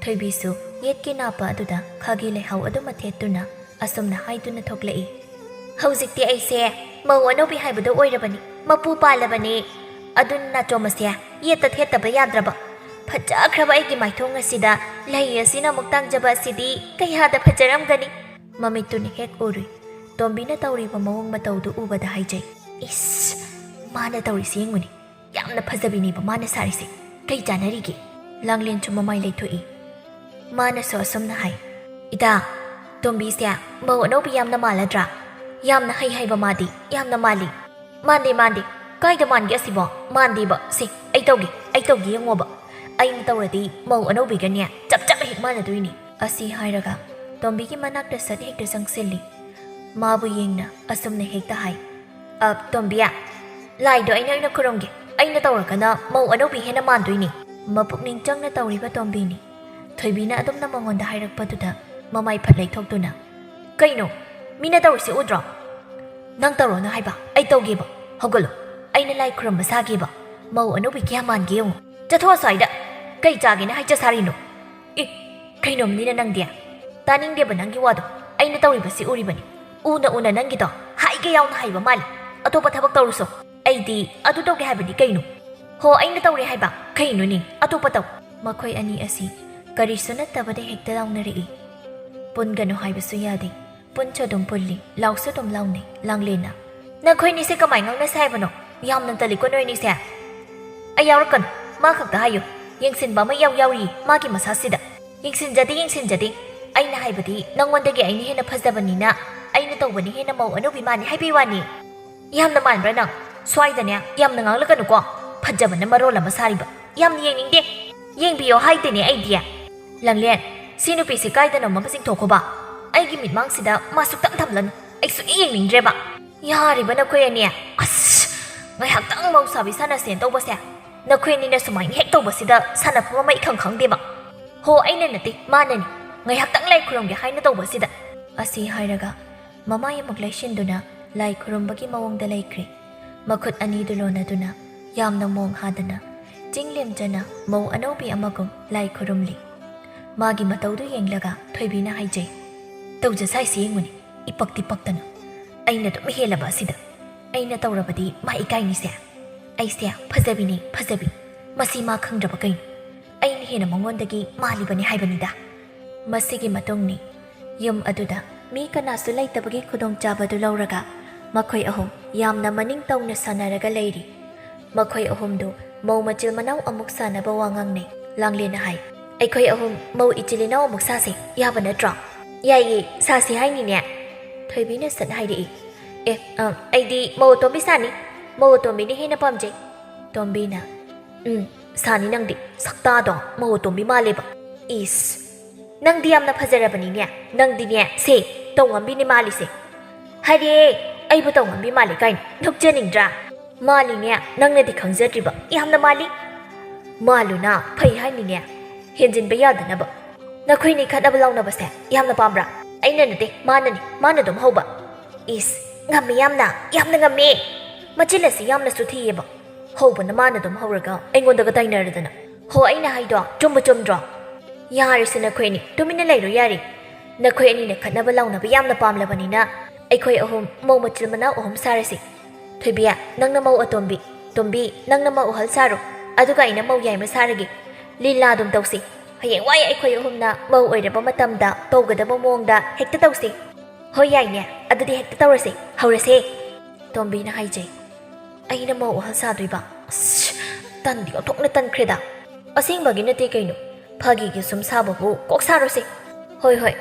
ꯊꯣꯏꯕꯤꯁꯨ ꯌꯦꯠꯀꯤ ꯅꯥꯞꯄ ꯑꯗꯨꯗ ꯈꯥꯒꯤ ꯂꯩꯍꯥꯎ ꯑꯗꯨꯃ ꯊꯦꯠꯇꯨꯅ ꯑꯁꯨꯝꯅ ꯍꯥꯏꯗꯨꯅ ꯊꯣꯛꯂꯛꯏ, "ꯍꯧꯖꯤꯛꯇꯤ ꯑꯩꯁꯦ ꯃꯧ ꯑꯅꯧꯕꯤ ꯍꯥꯏꯕꯗꯣ ꯑꯣꯏꯔꯕꯅꯤ, ꯃꯄꯨ ꯄꯥꯜꯂꯕꯅꯤ꯫ ꯑꯗꯨꯅ ꯅꯥꯆꯣꯝ ꯑꯁꯦ ꯌꯦꯠꯇ ꯊꯦꯠꯇꯕ ꯌꯥꯗ꯭ꯔꯕ꯫ ꯐꯖꯈ꯭ꯔꯕ ꯑꯩꯒꯤ ꯃꯥꯏꯊꯣꯡ ꯑꯁꯤꯗ ꯂꯩ ꯑꯁꯤꯅ ꯑꯃꯨꯛ ꯇꯥꯡꯖꯕ ꯑꯁꯤꯗꯤ ꯀꯌꯥꯗ ꯐꯖꯔꯝꯒꯅꯤ!" ꯃꯃꯤꯠꯇꯨꯅ ꯍꯦꯛ ꯎꯔꯨꯏ꯫ ꯇꯣꯝꯕꯤꯅ ꯇꯧꯔꯤꯕ ꯃꯑꯣꯡ ꯃꯇꯧꯗꯨ ꯎꯕꯗ ꯍꯥꯏꯖꯩ, "ꯏꯁ, ꯃꯥꯅ ꯇꯧꯔꯤꯁꯤ ꯌꯦꯡꯉꯨꯅꯦ꯫ ꯌꯥꯝꯅ ꯐꯖꯕꯤꯅꯦꯕ ꯃꯥꯅ ꯁꯥꯔꯤꯁꯦ꯫ ꯀꯩ ꯆꯥꯟꯅꯔꯤꯒꯦ?" ꯂꯥꯡꯂꯦꯟꯁꯨ ꯃꯃꯥꯏ ꯂꯩꯊꯣꯛꯏ꯫ ꯃꯥꯅꯁꯨ ꯑꯁꯨꯝꯅ ꯍꯥꯏ, "ꯏꯇꯥ, ꯇꯣꯝꯕꯤꯁꯦ ꯃꯧ ꯑꯅꯧꯕꯤ ꯌꯥꯝꯅ ꯃꯥꯜꯂꯗ꯭ꯔꯥ? ꯌꯥꯝꯅ ꯍꯩ ꯍꯩꯕ ꯃꯥꯗꯤ, ꯌꯥꯝꯅ ꯃꯥꯜꯂꯤ꯫" "ꯃꯥꯟꯗꯦ, ꯃꯥꯟꯗꯦ꯫ ꯀꯥꯏꯗ ꯃꯥꯟꯒꯦ ꯑꯁꯤꯕꯣ? ꯃꯥꯟꯗꯦꯕ꯫ ꯁꯦ, ꯑꯩ ꯇꯧꯒꯦ, ꯑꯩ ꯇꯧꯒꯦ ꯌꯦꯡꯉꯣꯕ꯫ ꯑꯩꯅ ꯇꯧꯔꯗꯤ ꯃꯧ ꯑꯅꯧꯕꯤꯒꯅꯦ ꯆꯞ ꯆꯞ ꯍꯦꯛ ꯃꯥꯟꯅꯗꯣꯏꯅꯤ꯫" ꯑꯁꯤ ꯍꯥꯏꯔꯒ ꯇꯣꯝꯕꯤꯒꯤ ꯃꯅꯥꯛꯇ ꯁꯠ ꯍꯦꯛꯇ ꯆꯪꯁꯤꯜꯂꯤ꯫ ꯃꯥꯕꯨ ꯌꯦꯡꯅ ꯑꯁꯨꯝꯅ ꯍꯦꯛꯇ ꯍꯥꯏ, "ꯑ, ꯇꯣꯝꯕꯤ, ꯂꯥꯏꯗꯣ ꯑꯩꯅ ꯑꯣꯏꯅ ꯈꯨꯔꯨꯝꯒꯦ꯫ ꯑꯩꯅ ꯇꯧꯔꯒꯅ ꯃꯧ ꯑꯅꯧꯕꯤ ꯍꯦꯟꯅ ꯃꯥꯟꯗꯣꯏꯅꯤ꯫" ꯃꯄꯨꯛꯅꯤꯡ ꯆꯪꯅ ꯇꯧꯔꯤꯕ ꯇꯣꯝꯕꯤꯅꯤ꯫ ꯊꯣꯏꯕꯤꯅ ꯑꯗꯨꯝꯅ ꯃꯉꯣꯟꯗ ꯍꯥꯏꯔꯛꯄꯗꯨꯗ ꯃꯃꯥꯏ ꯐꯠ ꯂꯩꯊꯣꯛꯇꯨꯅ, "ꯀꯩꯅꯣ? ꯃꯤꯅ ꯇꯧꯔꯤꯁꯤ ꯎꯗ꯭ꯔꯣ? ꯅꯪ ꯇꯧꯔꯣꯅ ꯍꯥꯏꯕ, ꯑꯩ ꯇꯧꯒꯦꯕ꯫ ꯍꯧꯒꯠꯂꯣ, ꯑꯩꯅ ꯂꯥꯏ ꯈꯨꯔꯨꯝꯕ ꯁꯥꯒꯦꯕ꯫ ꯃꯧ ꯑꯅꯧꯕꯤ ꯀꯌꯥ ꯃꯥꯟꯒꯦ ꯌꯦꯡꯉꯣ꯫ ꯆꯠꯊꯣꯛ ꯑꯁ꯭ꯋꯥꯏꯗ꯫ ꯀꯩ ꯆꯥꯒꯦꯅ ꯍꯥꯏꯖ ꯁꯥꯔꯤꯅꯣ? ꯑꯦ, ꯀꯩꯅꯣꯝꯅꯤꯅ ꯅꯪꯗꯤ꯫ ꯇꯥꯅꯤꯡꯗꯦꯕ ꯅꯪꯒꯤ ꯋꯥꯗꯣ꯫ ꯑꯩꯅ ꯇꯧꯔꯤꯕꯁꯤ ꯎꯔꯤꯕꯅꯤ꯫ ꯎꯅ ꯎꯅ ꯅꯪꯒꯤꯗꯣ ꯍꯥꯏꯒꯦ ꯌꯥꯎꯅ ꯍꯩꯕ ꯃꯥꯜꯂꯤ꯫ ꯑꯇꯣꯞꯄ ꯊꯕꯛ ꯇꯧꯔꯨꯁꯣ꯫ ꯑꯩꯗꯤ ꯑꯗꯨ ꯇꯧꯒꯦ ꯍꯥꯏꯕꯗꯤ ꯀꯩꯅꯣ? ꯍꯣ, ꯑꯩꯅ ꯇꯧꯔꯦ ꯍꯥꯏꯕ꯫ ꯀꯩꯅꯣꯅꯦ? ꯑꯇꯣꯞꯄ ꯇꯧ꯫" ꯃꯈꯣꯏ ꯑꯅꯤ ꯑꯁꯤ ꯀꯔꯤꯁꯨ ꯅꯠꯇꯕꯗ ꯍꯦꯛꯇ ꯂꯥꯎꯅꯔꯛꯏ꯫ ꯄꯨꯟꯒꯅꯨ ꯍꯥꯏꯕꯁꯨ ꯌꯥꯗꯦ꯫ ꯄꯨꯟꯁꯨ ꯑꯗꯨꯝ ꯄꯨꯜꯂꯤ, ꯂꯥꯎꯁꯨ ꯑꯗꯨꯝ ꯂꯥꯎꯅꯩ꯫ ꯂꯥꯡꯂꯦꯟꯅ, "ꯅꯈꯣꯏꯅꯤꯁꯦ ꯀꯃꯥꯏ ꯉꯥꯡꯅꯁꯦ ꯍꯥꯏꯕꯅꯣ? ꯌꯥꯝꯅ ꯇꯜꯂꯤꯀꯣ ꯅꯣꯏꯅꯤꯁꯦ꯫ ꯑꯩ ꯌꯥꯎꯔꯛꯀꯅꯨ, ꯃꯥ ꯈꯛꯇ ꯍꯥꯏꯌꯨ꯫ ꯌꯦꯡꯁꯤꯟꯕ ꯑꯃ ꯏꯌꯥꯎ ꯌꯥꯎꯔꯤ ꯃꯥꯒꯤ ꯃꯁꯥꯁꯤꯗ꯫ ꯌꯦꯡꯁꯤꯟꯖꯗꯦ, ꯌꯦꯡꯁꯤꯟꯖꯗꯦ꯫ ꯑꯩꯅ ꯍꯥꯏꯕꯗꯤ ꯅꯪꯉꯣꯟꯗꯒꯤ ꯑꯩꯅ ꯍꯦꯟꯅ ꯐꯖꯕꯅꯤꯅ ꯑꯩꯅ ꯇꯧꯕꯅ ꯍꯦꯟꯅ ꯃꯧ ꯑꯅꯧꯕꯤ ꯃꯥꯜꯂꯤ ꯍꯥꯏꯕꯩ ꯋꯥꯅꯤ꯫ ꯌꯥꯝꯅ ꯃꯥꯟꯕ꯭ꯔꯥ ꯅꯪ? ꯁ꯭ꯋꯥꯏꯗꯅꯦ ꯌꯥꯝꯅ ꯉꯥꯡꯂꯛꯀꯅꯨꯀꯣ꯫ ꯐꯖꯕꯅ ꯃꯔꯣꯜ ꯑꯃ ꯁꯥꯔꯤꯕ꯫ ꯌꯥꯝꯅ ꯌꯦꯡꯅꯤꯡꯗꯦ꯫ ꯌꯦꯡꯕꯤꯌꯣ ꯍꯥꯏꯗꯦꯅꯦ ꯑꯩꯗꯤ꯫" "ꯂꯥꯡꯂꯦꯟ, ꯁꯤ ꯅꯨꯄꯤꯁꯤ ꯀꯥꯏꯗꯅꯣꯃ ꯆꯤꯡꯊꯣꯛꯈꯣꯕ꯫ ꯑꯩꯒꯤ ꯃꯤꯠꯃꯥꯡꯁꯤꯗ ꯃꯥ ꯁꯨꯛꯇꯝ ꯊꯝꯂꯅꯨ꯫ ꯑꯩ ꯁꯨꯛꯌꯦꯡ ꯌꯦꯡꯅꯤꯡꯗ꯭ꯔꯦꯕ꯫" "ꯌꯥꯔꯤꯕ ꯅꯈꯣꯏ ꯑꯅꯤ꯫ ꯑꯁ, ꯉꯥꯏꯍꯥꯛꯇꯪ ꯃꯧ ꯁꯥꯕꯤ ꯁꯥꯟꯅꯁꯦꯅ ꯇꯧꯕꯁꯦ, ꯅꯈꯣꯏ ꯑꯅꯤꯅ ꯁꯨꯃꯥꯏꯅ ꯍꯦꯛ ꯇꯧꯕꯁꯤꯗ ꯁꯥꯟꯅꯐꯝ ꯑꯃ ꯏꯈꯪ ꯈꯪꯗꯦꯕ꯫ ꯍꯣ, ꯑꯩꯅ ꯅꯠꯇꯦ, ꯃꯥꯅꯅꯤ꯫ ꯉꯥꯏꯍꯥꯛꯇꯪ ꯂꯥꯏ ꯈꯨꯔꯨꯝꯒꯦ ꯍꯥꯏꯅ ꯇꯧꯕꯁꯤꯗ꯫" ꯑꯁꯤ ꯍꯥꯏꯔꯒ ꯃꯃꯥꯏ ꯑꯃꯨꯛ ꯂꯩꯁꯤꯟꯗꯨꯅ ꯂꯥꯏ ꯈꯨꯔꯨꯝꯕꯒꯤ ꯃꯑꯣꯡꯗ ꯂꯩꯈ꯭ꯔꯦ꯫ ꯃꯈꯨꯠ ꯑꯅꯤꯗꯨ ꯂꯣꯟꯅꯗꯨꯅ ꯌꯥꯝꯅ ꯃꯣꯡ ꯍꯥꯗꯅ ꯆꯤꯡ ꯂꯦꯝꯖꯅ ꯃꯧ ꯑꯅꯧꯕꯤ ꯑꯃꯒꯨꯝ ꯂꯥꯏ ꯈꯨꯔꯨꯝꯂꯤ꯫ ꯃꯥꯒꯤ ꯃꯇꯧꯗꯨ ꯌꯦꯡꯂꯒ ꯊꯣꯏꯕꯤꯅ ꯍꯥꯏꯖꯩ, "ꯇꯧꯖ ꯁꯥꯏꯁꯤ ꯌꯦꯡꯉꯨꯅꯦ, ꯏꯄꯛꯇꯤ ꯄꯛꯇꯅ꯫ ꯑꯩꯅ ꯑꯗꯨꯝ ꯍꯦꯜꯂꯕ ꯑꯁꯤꯗ꯫ ꯑꯩꯅ ꯇꯧꯔꯕꯗꯤ ꯃꯥ ꯏꯀꯥꯏꯅꯤꯁꯦ꯫ ꯑꯩꯁꯦ ꯐꯖꯕꯤꯅꯤ, ꯐꯖꯕꯤ꯫ ꯃꯁꯤ ꯃꯥ ꯈꯪꯗ꯭ꯔꯕ ꯀꯩꯅꯣ? ꯑꯩꯅ ꯍꯦꯟꯅ ꯃꯉꯣꯟꯗꯒꯤ ꯃꯥꯜꯂꯤꯕꯅꯤ ꯍꯥꯏꯕꯅꯤꯗ꯫" ꯃꯁꯤꯒꯤ ꯃꯇꯨꯡꯅꯤ꯫ ꯌꯨꯝ ꯑꯗꯨꯗ ꯃꯤ ꯀꯅꯥꯁꯨ ꯂꯩꯇꯕꯒꯤ ꯈꯨꯗꯣꯡꯆꯥꯕꯗꯨ ꯂꯧꯔꯒ ꯃꯈꯣꯏ ꯑꯍꯨꯝ ꯌꯥꯝꯅ ꯃꯅꯤꯡ ꯇꯧꯅ ꯁꯥꯟꯅꯔꯒ ꯂꯩꯔꯤ꯫ ꯃꯈꯣꯏ ꯑꯍꯨꯝꯗꯨ ꯃꯧ ꯃꯆꯤꯜ ꯃꯅꯥꯎ ꯑꯃꯨꯛ ꯁꯥꯟꯅꯕ ꯋꯥ ꯉꯥꯡꯅꯩ꯫ ꯂꯥꯡꯂꯦꯟꯅ ꯍꯥꯏ, "ꯑꯩꯈꯣꯏ ꯑꯍꯨꯝ ꯃꯧ ꯏꯆꯤꯜ ꯏꯅꯥꯎ ꯑꯃꯨꯛ ꯁꯥꯁꯦ, ꯌꯥꯕ ꯅꯠꯇ꯭ꯔꯣ?" "ꯌꯥꯏꯌꯦ, ꯁꯥꯁꯦ ꯍꯥꯏꯅꯤꯅꯦ꯫" ꯊꯣꯏꯕꯤꯅ ꯁꯠ ꯍꯥꯏꯔꯛꯏ꯫ "ꯑꯦ, ꯑ, ꯑꯩꯗꯤ ꯃꯧ ꯑꯇꯣꯝꯕꯤ ꯁꯥꯅꯤ꯫ ꯃꯧ ꯑꯇꯣꯝꯕꯤꯅ ꯍꯦꯟꯅ ꯄꯥꯝꯖꯩ꯫" ꯇꯣꯝꯕꯤꯅ, "ꯎꯝ, ꯁꯥꯅꯤ ꯅꯪꯗꯤ꯫ ꯁꯛꯇꯥꯗꯣ ꯃꯧ ꯑꯇꯣꯝꯕꯤ ꯃꯥꯜꯂꯦꯕ꯫" "ꯏꯁ, ꯅꯪꯗꯤ ꯌꯥꯝꯅ ꯐꯖꯔꯕꯅꯤꯅꯦ꯫ ꯅꯪꯗꯤꯅꯦ, ꯁꯦ, ꯇꯧꯉꯝꯕꯤꯅꯦ ꯃꯥꯜꯂꯤꯁꯦ꯫" "ꯍꯥꯏꯔꯦ, ꯑꯩꯕꯨ ꯇꯧꯉꯝꯕꯤ ꯃꯥꯜꯂꯤ ꯀꯥꯏꯅ ꯅꯣꯛꯆꯅꯤꯡꯗ꯭ꯔꯥ?" "ꯃꯥꯜꯂꯤꯅꯦ, ꯅꯪꯅꯗꯤ ꯈꯪꯖꯗ꯭ꯔꯤꯕ, ꯌꯥꯝꯅ ꯃꯥꯜꯂꯤ꯫" "ꯃꯥꯜꯂꯨꯅ, ꯐꯩ ꯍꯥꯏꯅꯤꯅꯦ, ꯍꯦꯟꯖꯤꯟꯕ ꯌꯥꯗꯅꯕ꯫ ꯅꯈꯣꯏꯅꯤ ꯈꯠꯅꯕ ꯂꯥꯎꯅꯕꯁꯦ ꯌꯥꯝꯅ ꯄꯥꯝꯕ꯭ꯔꯥ?" "ꯑꯩꯅ ꯅꯠꯇꯦ, ꯃꯥꯅꯅꯤ, ꯃꯥꯅ ꯑꯗꯨꯝ ꯍꯧꯕ꯫" "ꯏꯁ, ꯉꯝꯃꯤ ꯌꯥꯝꯅ, ꯌꯥꯝꯅ ꯉꯝꯃꯤ꯫ ꯃꯆꯤꯜ ꯑꯁꯤ ꯌꯥꯝꯅꯁꯨ ꯊꯤꯌꯦꯕ꯫ ꯍꯧꯕꯅ ꯃꯥꯅ ꯑꯗꯨꯝ ꯍꯧꯔꯒ ꯑꯩꯉꯣꯟꯗꯒ ꯇꯥꯏꯅꯔꯗꯅ꯫ ꯍꯣ, ꯑꯩꯅ ꯍꯥꯏꯗꯣ ꯆꯨꯝꯕꯨ ꯆꯨꯝꯗ꯭ꯔꯣ?" "ꯌꯥꯔꯦꯁꯦ ꯅꯈꯣꯏ ꯑꯅꯤ, ꯇꯨꯃꯤꯟꯅ ꯂꯩꯔꯣ ꯌꯥꯔꯦ꯫ ꯅꯈꯣꯏ ꯑꯅꯤꯅ ꯈꯠꯅꯕ ꯂꯥꯎꯅꯕ ꯌꯥꯝꯅ ꯄꯥꯝꯂꯕꯅꯤꯅ ꯑꯩꯈꯣꯏ ꯑꯍꯨꯝ ꯃꯧ ꯃꯆꯤꯜ ꯃꯅꯥꯎ ꯑꯍꯨꯝ ꯁꯥꯔꯁꯤ꯫ ꯊꯣꯏꯕꯤ, ꯅꯪꯅ ꯃꯧ ꯑꯇꯣꯝꯕꯤ, ꯇꯣꯝꯕꯤ, ꯅꯪꯅ ꯃꯧ ꯑꯍꯜ ꯁꯥꯔꯣ, ꯑꯗꯨꯒ ꯑꯩꯅ ꯃꯧ ꯌꯥꯏꯃ ꯁꯥꯔꯒꯦ꯫ ꯂꯤꯂꯥ ꯑꯗꯨꯝ ꯇꯧꯁꯤ꯫ ꯍꯌꯦꯡꯋꯥꯏ ꯑꯩꯈꯣꯏ ꯑꯍꯨꯝꯅ ꯃꯧ ꯑꯣꯏꯔꯕ ꯃꯇꯝꯗ ꯇꯧꯒꯗꯕ ꯃꯑꯣꯡꯗ ꯍꯦꯛꯇ ꯇꯧꯁꯤ꯫" "ꯍꯣꯏ, ꯌꯥꯏꯅꯦ, ꯑꯗꯨꯗꯤ ꯍꯦꯛꯇ ꯇꯧꯔꯁꯤ, ꯍꯧꯔꯁꯦ꯫" ꯇꯣꯝꯕꯤꯅ ꯍꯥꯏꯖꯩ꯫ "ꯑꯩꯅ ꯃꯧ ꯑꯍꯜ ꯁꯥꯗꯣꯏꯕ? ꯑꯁ, ꯇꯟꯗꯤ ꯑꯣꯟꯊꯣꯛꯅ ꯇꯟꯈ꯭ꯔꯦꯗ꯫" "ꯑꯁꯦꯡꯕꯒꯤ ꯅꯠꯇꯦ ꯀꯩꯅꯣ, ꯐꯥꯒꯤꯒꯤ ꯁꯨꯝ ꯁꯥꯕꯕꯨ ꯀꯣꯛ ꯁꯥꯔꯣꯁꯦ꯫" "ꯍꯣꯏ, ꯍꯣꯏ,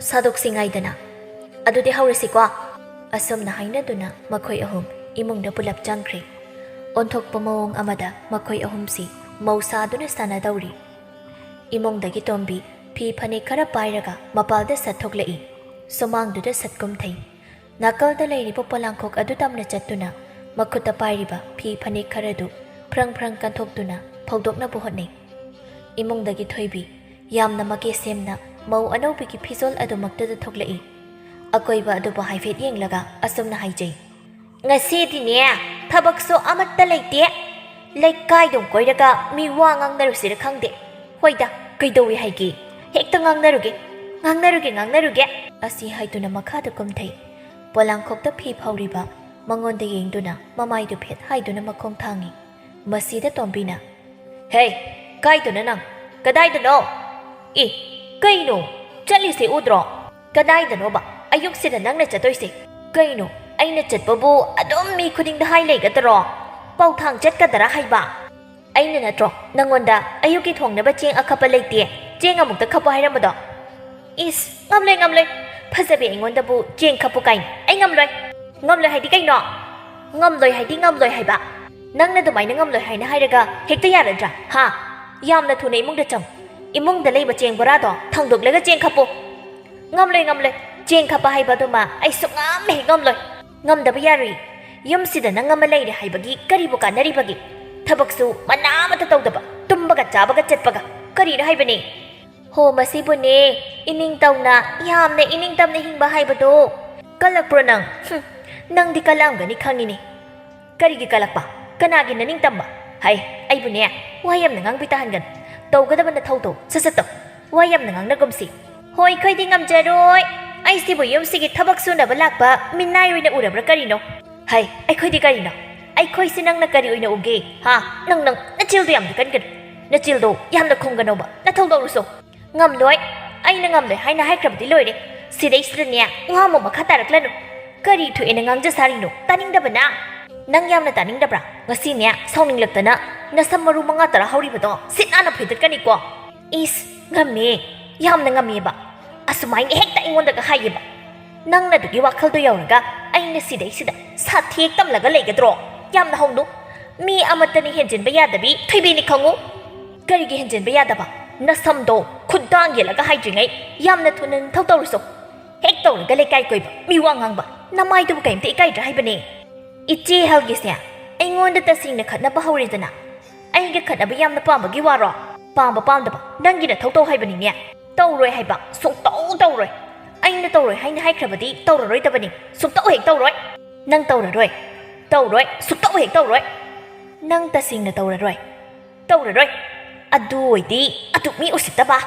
ꯁꯥꯗꯣꯛꯁꯤ ꯉꯥꯏꯗꯅ꯫ ꯑꯗꯨꯗꯤ ꯍꯧꯔꯁꯤꯀꯣ꯫" ꯑꯁꯨꯝꯅ ꯍꯥꯏꯅꯗꯨꯅ ꯃꯈꯣꯏ ꯑꯍꯨꯝ ꯏꯃꯨꯡꯗ ꯄꯨꯂꯞ ꯆꯪꯈ꯭ꯔꯦ꯫ ꯑꯣꯟꯊꯣꯛꯄ ꯃꯑꯣꯡ ꯑꯃꯗ ꯃꯈꯣꯏ ꯑꯍꯨꯝꯁꯤ ꯃꯧ ꯁꯥꯗꯨꯅ ꯁꯥꯟꯅꯗꯧꯔꯤ꯫ ꯏꯃꯨꯡꯗꯒꯤ ꯇꯣꯝꯕꯤ ꯐꯤ ꯐꯅꯦꯛ ꯈꯔ ꯄꯥꯏꯔꯒ ꯃꯄꯥꯜꯗ ꯁꯠ ꯊꯣꯛꯂꯛꯏ꯫ ꯁꯨꯃꯥꯡꯗꯨꯗ ꯁꯠ ꯀꯨꯝꯊꯩ꯫ ꯅꯥꯀꯜꯗ ꯂꯩꯔꯤꯕ ꯄꯣꯂꯥꯡꯈꯣꯛ ꯑꯗꯨ ꯇꯝꯅ ꯆꯠꯇꯨꯅ ꯃꯈꯨꯠꯇ ꯄꯥꯏꯔꯤꯕ ꯐꯤ ꯐꯅꯦꯛ ꯈꯔꯗꯨ ꯐ꯭ꯔꯪ ꯐ꯭ꯔꯪ ꯀꯟꯊꯣꯛꯇꯨꯅ ꯐꯧꯗꯣꯛꯅꯕ ꯍꯣꯠꯅꯩ꯫ ꯏꯃꯨꯡꯗꯒꯤ ꯊꯣꯏꯕꯤ ꯌꯥꯝꯅ ꯃꯀꯦ ꯁꯦꯝꯅ ꯃꯧ ꯑꯅꯧꯕꯤꯒꯤ ꯐꯤꯖꯣꯜ ꯑꯗꯨꯃꯛꯇꯗ ꯊꯣꯛꯂꯛꯏ꯫ ꯑꯀꯣꯏꯕ ꯑꯗꯨꯕꯨ ꯍꯥꯏꯐꯦꯠ ꯌꯦꯡꯂꯒ ꯑꯁꯨꯝꯅ ꯍꯥꯏꯖꯩ, "ꯉꯁꯤꯗꯤꯅꯦ, ꯊꯕꯛꯁꯨ ꯑꯃꯠꯇ ꯂꯩꯇꯦ꯫ ꯂꯩꯀꯥꯏꯗꯨꯝ ꯀꯣꯏꯔꯒ ꯃꯤ ꯋꯥ ꯉꯥꯡꯅꯔꯨꯁꯤꯔ ꯈꯪꯗꯦ꯫ ꯍꯣꯏꯗ, ꯀꯩꯗꯧꯏ ꯍꯥꯏꯒꯦ? ꯍꯦꯛꯇ ꯉꯥꯡꯅꯔꯨꯒꯦ, ꯉꯥꯡꯅꯔꯨꯒꯦ, ꯉꯥꯡꯅꯔꯨꯒꯦ꯫" ꯑꯁꯤ ꯍꯥꯏꯗꯨꯅ ꯃꯈꯥꯗ ꯀꯨꯝꯊꯩ꯫ ꯄꯣꯂꯥꯡꯈꯣꯛꯇ ꯐꯤ ꯐꯧꯔꯤꯕ ꯃꯉꯣꯟꯗ ꯌꯦꯡꯗꯨꯅ ꯃꯃꯥꯏꯗꯨ ꯐꯦꯠ ꯍꯥꯏꯗꯨꯅ ꯃꯈꯣꯡ ꯊꯥꯡꯏ꯫ ꯃꯁꯤꯗ ꯇꯣꯝꯕꯤꯅ, "ꯍꯦ, ꯀꯥꯏꯗꯅꯣ ꯅꯪ? ꯀꯗꯥꯏꯗꯅꯣ? ꯑꯦ, ꯀꯩꯅꯣ? ꯆꯠꯂꯤꯁꯦ ꯎꯗ꯭ꯔꯣ? ꯀꯗꯥꯏꯗꯅꯣꯕ ꯑꯌꯨꯛꯁꯤꯗ ꯅꯪꯅ ꯆꯠꯇꯣꯏꯁꯦ? ꯀꯩꯅꯣ, ꯑꯩꯅ ꯆꯠꯄꯕꯨ ꯑꯗꯨꯝ ꯃꯤ ꯈꯨꯗꯤꯡꯗ ꯍꯥꯏ ꯂꯩꯒꯗ꯭ꯔꯣ? ꯄꯧꯊꯥꯡ ꯆꯠꯀꯗꯔꯥ ꯍꯥꯏꯕ?" ꯑꯩꯅ ꯅꯠꯇ꯭ꯔꯣ ꯅꯪꯉꯣꯟꯗ ꯑꯌꯨꯛꯀꯤ ꯊꯣꯡꯅꯕ ꯆꯦꯡ ꯑꯈꯞꯄ ꯂꯩꯇꯦ, ꯆꯦꯡ ꯑꯃꯨꯛꯇ ꯈꯞꯄꯣ ꯍꯥꯏꯔꯝꯕꯗꯣ? ꯏꯁ, ꯉꯝꯂꯣꯏ, ꯉꯝꯂꯣꯏ꯫ ꯐꯖꯕꯤ ꯑꯩꯉꯣꯟꯗꯕꯨ ꯆꯦꯡ ꯈꯞꯄꯨ ꯀꯥꯏꯅ꯫ ꯑꯩ ꯉꯝꯂꯣꯏ꯫ ꯉꯝꯂꯣꯏ ꯍꯥꯏꯗꯤ ꯀꯩꯅꯣ? ꯉꯝꯂꯣꯏ ꯍꯥꯏꯗꯤ ꯉꯝꯂꯣꯏ ꯍꯥꯏꯕ꯫ ꯅꯪꯅ ꯑꯗꯨꯃꯥꯏꯅ ꯉꯝꯂꯣꯏ ꯍꯥꯏꯅ ꯍꯥꯏꯔꯒ ꯍꯦꯛꯇ ꯌꯥꯔꯗ꯭ꯔꯥ? ꯍꯥ? ꯌꯥꯝꯅ ꯊꯨꯅ ꯏꯃꯨꯡꯗ ꯆꯪ꯫ ꯏꯃꯨꯡꯗ ꯂꯩꯕ ꯆꯦꯡ ꯕꯣꯔꯥꯗꯣ ꯊꯥꯡꯗꯣꯛꯂꯒ ꯆꯦꯡ ꯈꯞꯄꯨ꯫ ꯉꯝꯂꯣꯏ, ꯉꯝꯂꯣꯏ꯫ ꯆꯦꯡ ꯈꯞꯄ ꯍꯥꯏꯕ ꯑꯗꯨꯃ ꯑꯩ ꯁꯨꯡꯉꯝ ꯍꯦꯛ ꯉꯝꯂꯣꯏ꯫ ꯉꯝꯗꯕ ꯌꯥꯔꯣꯏ꯫ ꯌꯨꯝꯁꯤꯗ ꯅꯪ ꯑꯃ ꯂꯩꯔꯦ ꯍꯥꯏꯕꯒꯤ ꯀꯔꯤꯕꯨ ꯀꯥꯟꯅꯔꯤꯕꯒꯦ? ꯊꯕꯛꯁꯨ ꯃꯅꯥ ꯑꯃꯠꯇ ꯇꯧꯗꯕ, ꯇꯨꯝꯕꯒ ꯆꯥꯕꯒ ꯆꯠꯄꯒ꯫ ꯀꯔꯤꯅꯣ ꯍꯥꯏꯕꯅꯦ? ꯍꯣ, ꯃꯁꯤꯕꯨꯅꯦ, ꯏꯅꯤꯡꯇꯧꯅ, ꯌꯥꯝꯅ ꯏꯅꯤꯡꯇꯝꯅ ꯍꯤꯡꯕ ꯍꯥꯏꯕꯗꯣ꯫ ꯀꯜꯂꯛꯄ꯭ꯔꯣ ꯅꯪ? ꯍꯨꯝ, ꯅꯪꯗꯤ ꯀꯜꯂꯛꯑꯝꯒꯅꯤ ꯈꯪꯉꯤꯅꯦ꯫ ꯀꯔꯤꯒꯤ ꯀꯜꯂꯛꯄ? ꯀꯅꯥꯒꯤ ꯅꯅꯤꯡꯇꯝꯕ? ꯍꯩ, ꯑꯩꯕꯨꯅꯦ, ꯋꯥ ꯌꯥꯝꯅ ꯉꯥꯡꯕꯤ ꯇꯥꯍꯟꯒꯅꯨ꯫ ꯇꯧꯒꯗꯕ ꯅꯊꯧꯗꯣ ꯁꯠ ꯁꯠ ꯇꯧ꯫ ꯋꯥ ꯌꯥꯝꯅ ꯉꯥꯡꯅꯒꯨꯝꯁꯤ꯫ ꯍꯣꯏ, ꯑꯩꯈꯣꯏꯗꯤ ꯉꯝꯖꯔꯣꯏ꯫ ꯑꯩꯁꯤꯕꯨ ꯌꯨꯝꯁꯤꯒꯤ ꯊꯕꯛ ꯁꯨꯅꯕ ꯂꯥꯛꯄ ꯃꯤꯅꯥꯏ ꯑꯣꯏꯅ ꯎꯔꯕ꯭ꯔꯥ ꯀꯔꯤꯅꯣ? ꯍꯩ, ꯑꯩꯈꯣꯏꯗꯤ ꯀꯔꯤꯅꯣ? ꯑꯩꯈꯣꯏꯁꯤ ꯅꯪꯅ ꯀꯔꯤ ꯑꯣꯏꯅ ꯎꯒꯦ? ꯍꯥ? ꯅꯪ, ꯅꯪ, ꯅꯆꯤꯜꯗꯣ ꯌꯥꯝꯅ ꯀꯟꯒꯅꯨ꯫ ꯅꯆꯤꯜꯗꯣ ꯌꯥꯝꯅ ꯈꯨꯝꯒꯅꯣꯕ꯫ ꯅꯊꯧ ꯇꯧꯔꯨꯁꯣ꯫ ꯉꯝꯂꯣꯏ꯫ ꯑꯩꯅ ꯉꯝꯂꯣꯏ ꯍꯥꯏꯅ ꯍꯥꯏꯈ꯭ꯔꯕꯗꯤ ꯂꯣꯏꯔꯦ꯫ ꯁꯤꯗꯩꯁꯤꯗꯅꯦ, ꯋꯥ ꯑꯃ ꯃꯈꯥ ꯇꯥꯔꯛꯂꯅꯨ꯫ ꯀꯔꯤ ꯊꯣꯛꯑꯦꯅ ꯉꯥꯡꯖ ꯁꯥꯔꯤꯅꯣ? ꯇꯥꯅꯤꯡꯗꯕꯅ? ꯅꯪ ꯌꯥꯝꯅ ꯇꯥꯅꯤꯡꯗꯕ꯭ꯔꯥ? ꯉꯁꯤꯅꯦ, ꯁꯥꯎꯅꯤꯡꯂꯛꯇꯅ ꯅꯁꯝ ꯃꯔꯨ ꯃꯉꯥ ꯇꯔꯥ ꯍꯧꯔꯤꯕꯗꯣ ꯁꯤꯠ ꯅꯥꯟꯅ ꯐꯣꯏꯗꯠꯀꯅꯤꯀꯣ꯫ ꯏꯁ, ꯉꯝꯃꯦ꯫ ꯌꯥꯝꯅ ꯉꯝꯃꯦꯕ꯫ ꯑꯁꯨꯃꯥꯏꯅ ꯍꯦꯛꯇ ꯑꯩꯉꯣꯟꯗꯒ ꯍꯥꯏꯌꯦꯕ꯫ ꯅꯪꯅ ꯑꯗꯨꯒꯤ ꯋꯥꯈꯜꯗꯣ ꯌꯧꯔꯒ ꯑꯩꯅ ꯁꯤꯗꯩꯁꯤꯗ ꯁꯥꯊꯦꯛ ꯇꯝꯂꯒ ꯂꯩꯒꯗ꯭ꯔꯣ? ꯌꯥꯝꯅ ꯍꯧꯅꯨ꯫ ꯃꯤ ꯑꯃꯠꯇꯅ ꯍꯦꯟꯖꯤꯟꯕ ꯌꯥꯗꯕꯤ ꯊꯣꯏꯕꯤꯅꯤ ꯈꯪꯉꯨ꯫ ꯀꯔꯤꯒꯤ ꯍꯦꯟꯖꯤꯟꯕ ꯌꯥꯗꯕ? ꯅꯁꯝꯗꯣ ꯈꯨꯠꯗꯥꯡ ꯌꯦꯜꯂꯒ ꯍꯥꯏꯗ꯭ꯔꯤꯉꯩ ꯌꯥꯝꯅ ꯊꯨꯅ ꯅꯊꯧ ꯇꯧꯔꯨꯁꯣ꯫ ꯍꯦꯛ ꯇꯧꯔꯒ ꯂꯩꯀꯥꯏ ꯀꯣꯏꯕ, ꯃꯤ ꯋꯥ ꯉꯥꯡꯕ, ꯅꯃꯥꯏꯗꯨꯕꯨ ꯀꯩꯝꯇ ꯏꯀꯥꯏꯗ꯭ꯔꯥ ꯍꯥꯏꯕꯅꯦ? ꯏꯆꯦ ꯍꯜꯒꯤꯁꯦ ꯑꯩꯉꯣꯟꯗ ꯇꯁꯦꯡꯅ ꯈꯠꯅꯕ ꯍꯧꯔꯦꯗꯅ꯫ ꯑꯩꯒ ꯈꯠꯅꯕ ꯌꯥꯝꯅ ꯄꯥꯝꯕꯒꯤ ꯋꯥꯔꯣ? ꯄꯥꯝꯕ ꯄꯥꯝꯗꯕ ꯅꯪꯒꯤ ꯅꯊꯧ ꯇꯧ ꯍꯥꯏꯕꯅꯤꯅꯦ꯫ ꯇꯧꯔꯣꯏ ꯍꯥꯏꯕ, ꯁꯨꯡꯇꯧ ꯇꯧꯔꯣꯏ꯫ ꯑꯩꯅ ꯇꯧꯔꯣꯏ ꯍꯥꯏꯅ ꯍꯥꯏꯈ꯭ꯔꯕꯗꯤ ꯇꯧꯔꯔꯣꯏꯗꯕꯅꯤ, ꯁꯨꯡꯇꯧ ꯍꯦꯛ ꯇꯧꯔꯣꯏ꯫ ꯅꯪ ꯇꯧꯔꯔꯣꯏ, ꯇꯧꯔꯣꯏ, ꯁꯨꯡꯇꯧ ꯍꯦꯛ ꯇꯧꯔꯣꯏ꯫ ꯅꯪ ꯇꯁꯦꯡꯅ ꯇꯧꯔꯔꯣꯏ, ꯇꯧꯔꯔꯣꯏ꯫ ꯑꯗꯨ ꯑꯣꯏꯗꯤ ꯑꯗꯨꯛ ꯃꯤ ꯎꯁꯤꯠꯇꯕ꯫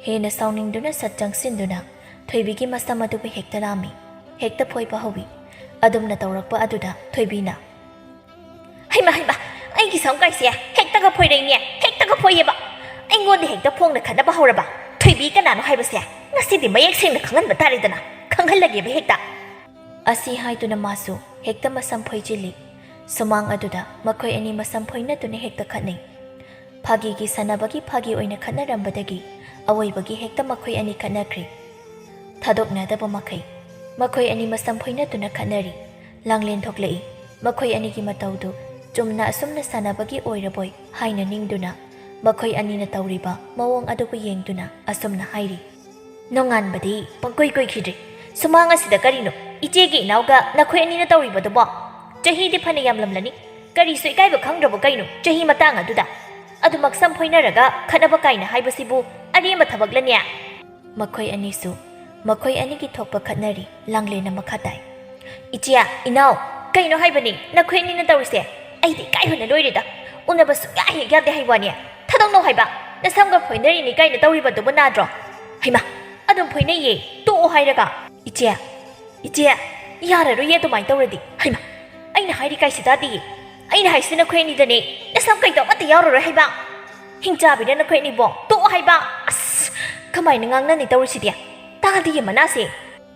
ꯍꯦꯟꯅ ꯁꯥꯎꯅꯤꯡꯗꯨꯅ ꯁꯠ ꯆꯪꯁꯤꯟꯗꯨꯅ ꯊꯣꯏꯕꯤꯒꯤ ꯃꯁꯝ ꯑꯗꯨꯕꯨ ꯍꯦꯛꯇ ꯂꯥꯝꯃꯤ, ꯍꯦꯛꯇ ꯐꯣꯏꯕ ꯍꯧꯏ꯫ ꯑꯗꯨꯝꯅ ꯇꯧꯔꯛꯄ ꯑꯗꯨꯗ ꯊꯣꯏꯕꯤꯅ, "ꯍꯩꯃ, ꯍꯩꯃ, ꯑꯩꯒꯤ ꯁꯝ ꯀꯥꯏꯁꯦ ꯍꯦꯛꯇꯒ ꯐꯣꯏꯔꯛꯏꯅꯦ, ꯍꯦꯛꯇꯒ ꯐꯣꯏꯌꯦꯕ꯫ ꯑꯩꯉꯣꯟꯗ ꯍꯦꯛꯇ ꯐꯣꯡꯅ ꯈꯠꯅꯕ ꯍꯧꯔꯕ꯫ ꯊꯣꯏꯕꯤ ꯀꯅꯥꯅꯣ ꯍꯥꯏꯕꯁꯦ ꯉꯁꯤꯗꯤ ꯃꯌꯦꯛ ꯁꯦꯡꯅ ꯈꯪꯍꯟꯕ ꯇꯥꯔꯦꯗꯅ, ꯈꯪꯍꯜꯂꯒꯦꯕ ꯍꯦꯛꯇ"꯫ ꯑꯁꯤ ꯍꯥꯏꯗꯨꯅ ꯃꯥꯁꯨ ꯍꯦꯛꯇ ꯃꯁꯝ ꯐꯣꯏꯖꯤꯜꯂꯤ꯫ ꯁꯨꯃꯥꯡ ꯑꯗꯨꯗ ꯃꯈꯣꯏ ꯑꯅꯤ ꯃꯁꯝ ꯐꯣꯏꯅꯗꯨꯅ ꯍꯦꯛꯇ ꯈꯠꯅꯩ꯫ ꯐꯥꯒꯤꯒꯤ ꯁꯥꯟꯅꯕꯒꯤ ꯐꯥꯒꯤ ꯑꯣꯏꯅ ꯈꯠꯅꯔꯝꯕꯗꯒꯤ ꯑꯋꯣꯏꯕꯒꯤ ꯍꯦꯛꯇ ꯃꯈꯣꯏ ꯑꯅꯤ ꯈꯠꯅꯈ꯭ꯔꯦ꯫ ꯊꯥꯗꯣꯛꯅꯗꯕ ꯃꯈꯩ ꯃꯈꯣꯏ ꯑꯅꯤ ꯃꯁꯝ ꯐꯣꯏꯅꯗꯨꯅ ꯈꯠꯅꯔꯤ꯫ ꯂꯥꯡꯂꯦꯟ ꯊꯣꯛꯂꯛꯏ꯫ ꯃꯈꯣꯏ ꯑꯅꯤꯒꯤ ꯃꯇꯧꯗꯨ ꯆꯨꯝꯅ ꯑꯁꯨꯝꯅ ꯁꯥꯟꯅꯕꯒꯤ ꯑꯣꯏꯔꯕꯣꯏ ꯍꯥꯏꯅ ꯅꯤꯡꯗꯨꯅ ꯃꯈꯣꯏ ꯑꯅꯤꯅ ꯇꯧꯔꯤꯕ ꯃꯑꯣꯡ ꯑꯗꯨꯕꯨ ꯌꯦꯡꯗꯨꯅ ꯑꯁꯨꯝꯅ ꯍꯥꯏꯔꯤ꯫ ꯅꯣꯡꯉꯥꯟꯕꯗꯤ ꯄꯪꯀꯨꯏ ꯀꯨꯏꯈꯤꯗ꯭ꯔꯦ꯫ ꯁꯨꯃꯥꯡ ꯑꯁꯤꯗ ꯀꯔꯤꯅꯣ ꯏꯆꯦꯒꯤ ꯏꯅꯥꯎꯒ ꯅꯈꯣꯏ ꯑꯅꯤꯅ ꯇꯧꯔꯤꯕꯗꯨꯕꯣ? ꯆꯍꯤꯗꯤ ꯐꯅ ꯌꯥꯝꯂꯝꯂꯅꯤ꯫ ꯀꯔꯤꯁꯨ ꯏꯀꯥꯏꯕ ꯈꯪꯗ꯭ꯔꯕꯣ ꯀꯩꯅꯣ ꯆꯍꯤ ꯃꯇꯥꯡ ꯑꯗꯨꯗ? ꯑꯗꯨꯃꯛ ꯁꯝ ꯐꯣꯏꯅꯔꯒ ꯈꯠꯅꯕ ꯀꯥꯏꯅ ꯍꯥꯏꯕꯁꯤꯕꯨ ꯑꯔꯦꯝꯕ ꯊꯕꯛꯂꯅꯦ? ꯃꯈꯣꯏ ꯑꯅꯤꯁꯨ ꯃꯈꯣꯏ ꯑꯅꯤꯒꯤ ꯊꯣꯛꯄ ꯈꯠꯅꯔꯤ꯫ ꯂꯥꯡꯂꯦꯟꯅ ꯃꯈꯥ ꯇꯥꯏ꯫ ꯏꯆꯦ, ꯏꯅꯥꯎ, ꯀꯩꯅꯣ ꯍꯥꯏꯕꯅꯤ ꯅꯈꯣꯏ ꯑꯅꯤꯅ ꯇꯧꯔꯤꯁꯦ? ꯑꯩꯗꯤ ꯏꯀꯥꯏꯕꯅ ꯂꯣꯏꯔꯦꯗ꯫ ꯎꯅꯕ ꯁꯨꯡꯌꯥ ꯍꯦꯛ ꯌꯥꯗꯦ ꯍꯥꯏ ꯋꯥꯅꯦ꯫ ꯊꯥꯗꯣꯛꯅꯧ ꯍꯥꯏꯕ꯫ ꯅꯁꯝꯒ ꯐꯣꯏꯅꯔꯤꯅꯤ ꯀꯥꯏꯅ ꯇꯧꯔꯤꯕꯗꯨꯕꯨ ꯅꯥꯗ꯭ꯔꯣ? ꯍꯩꯃꯥ, ꯑꯗꯨꯝ ꯐꯣꯏꯅꯩꯌꯦ꯫ ꯇꯣꯛꯑꯣ ꯍꯥꯏꯔꯒ꯫ ꯏꯆꯦ, ꯏꯆꯦ, ꯌꯥꯔꯔꯣꯏꯌꯦ ꯑꯗꯨꯃꯥꯏꯅ ꯇꯧꯔꯗꯤ꯫ ꯍꯩꯃꯥ, ꯑꯩꯅ ꯍꯥꯏꯔꯤ ꯀꯥꯏꯁꯤ ꯇꯥꯗꯤꯌꯦ꯫ ꯑꯩꯅ ꯍꯥꯏꯁꯤ ꯅꯈꯣꯏ ꯑꯅꯤꯗꯅꯦ꯫ ꯅꯁꯝ ꯀꯩꯗꯣ ꯑꯃꯠꯇ ꯌꯥꯎꯔꯔꯣꯏ ꯍꯥꯏꯕ꯫ ꯍꯤꯡꯆꯥꯕꯤꯅ ꯅꯈꯣꯏ ꯑꯅꯤꯕꯣ ꯇꯣꯛꯑꯣ ꯍꯥꯏꯕ꯫ ꯑꯁ, ꯀꯃꯥꯏꯅ ꯉꯥꯡꯅꯅꯤ ꯇꯧꯔꯤꯁꯤꯗꯤ? ꯇꯥꯗꯤꯌꯦ ꯃꯅꯥꯁꯦ꯫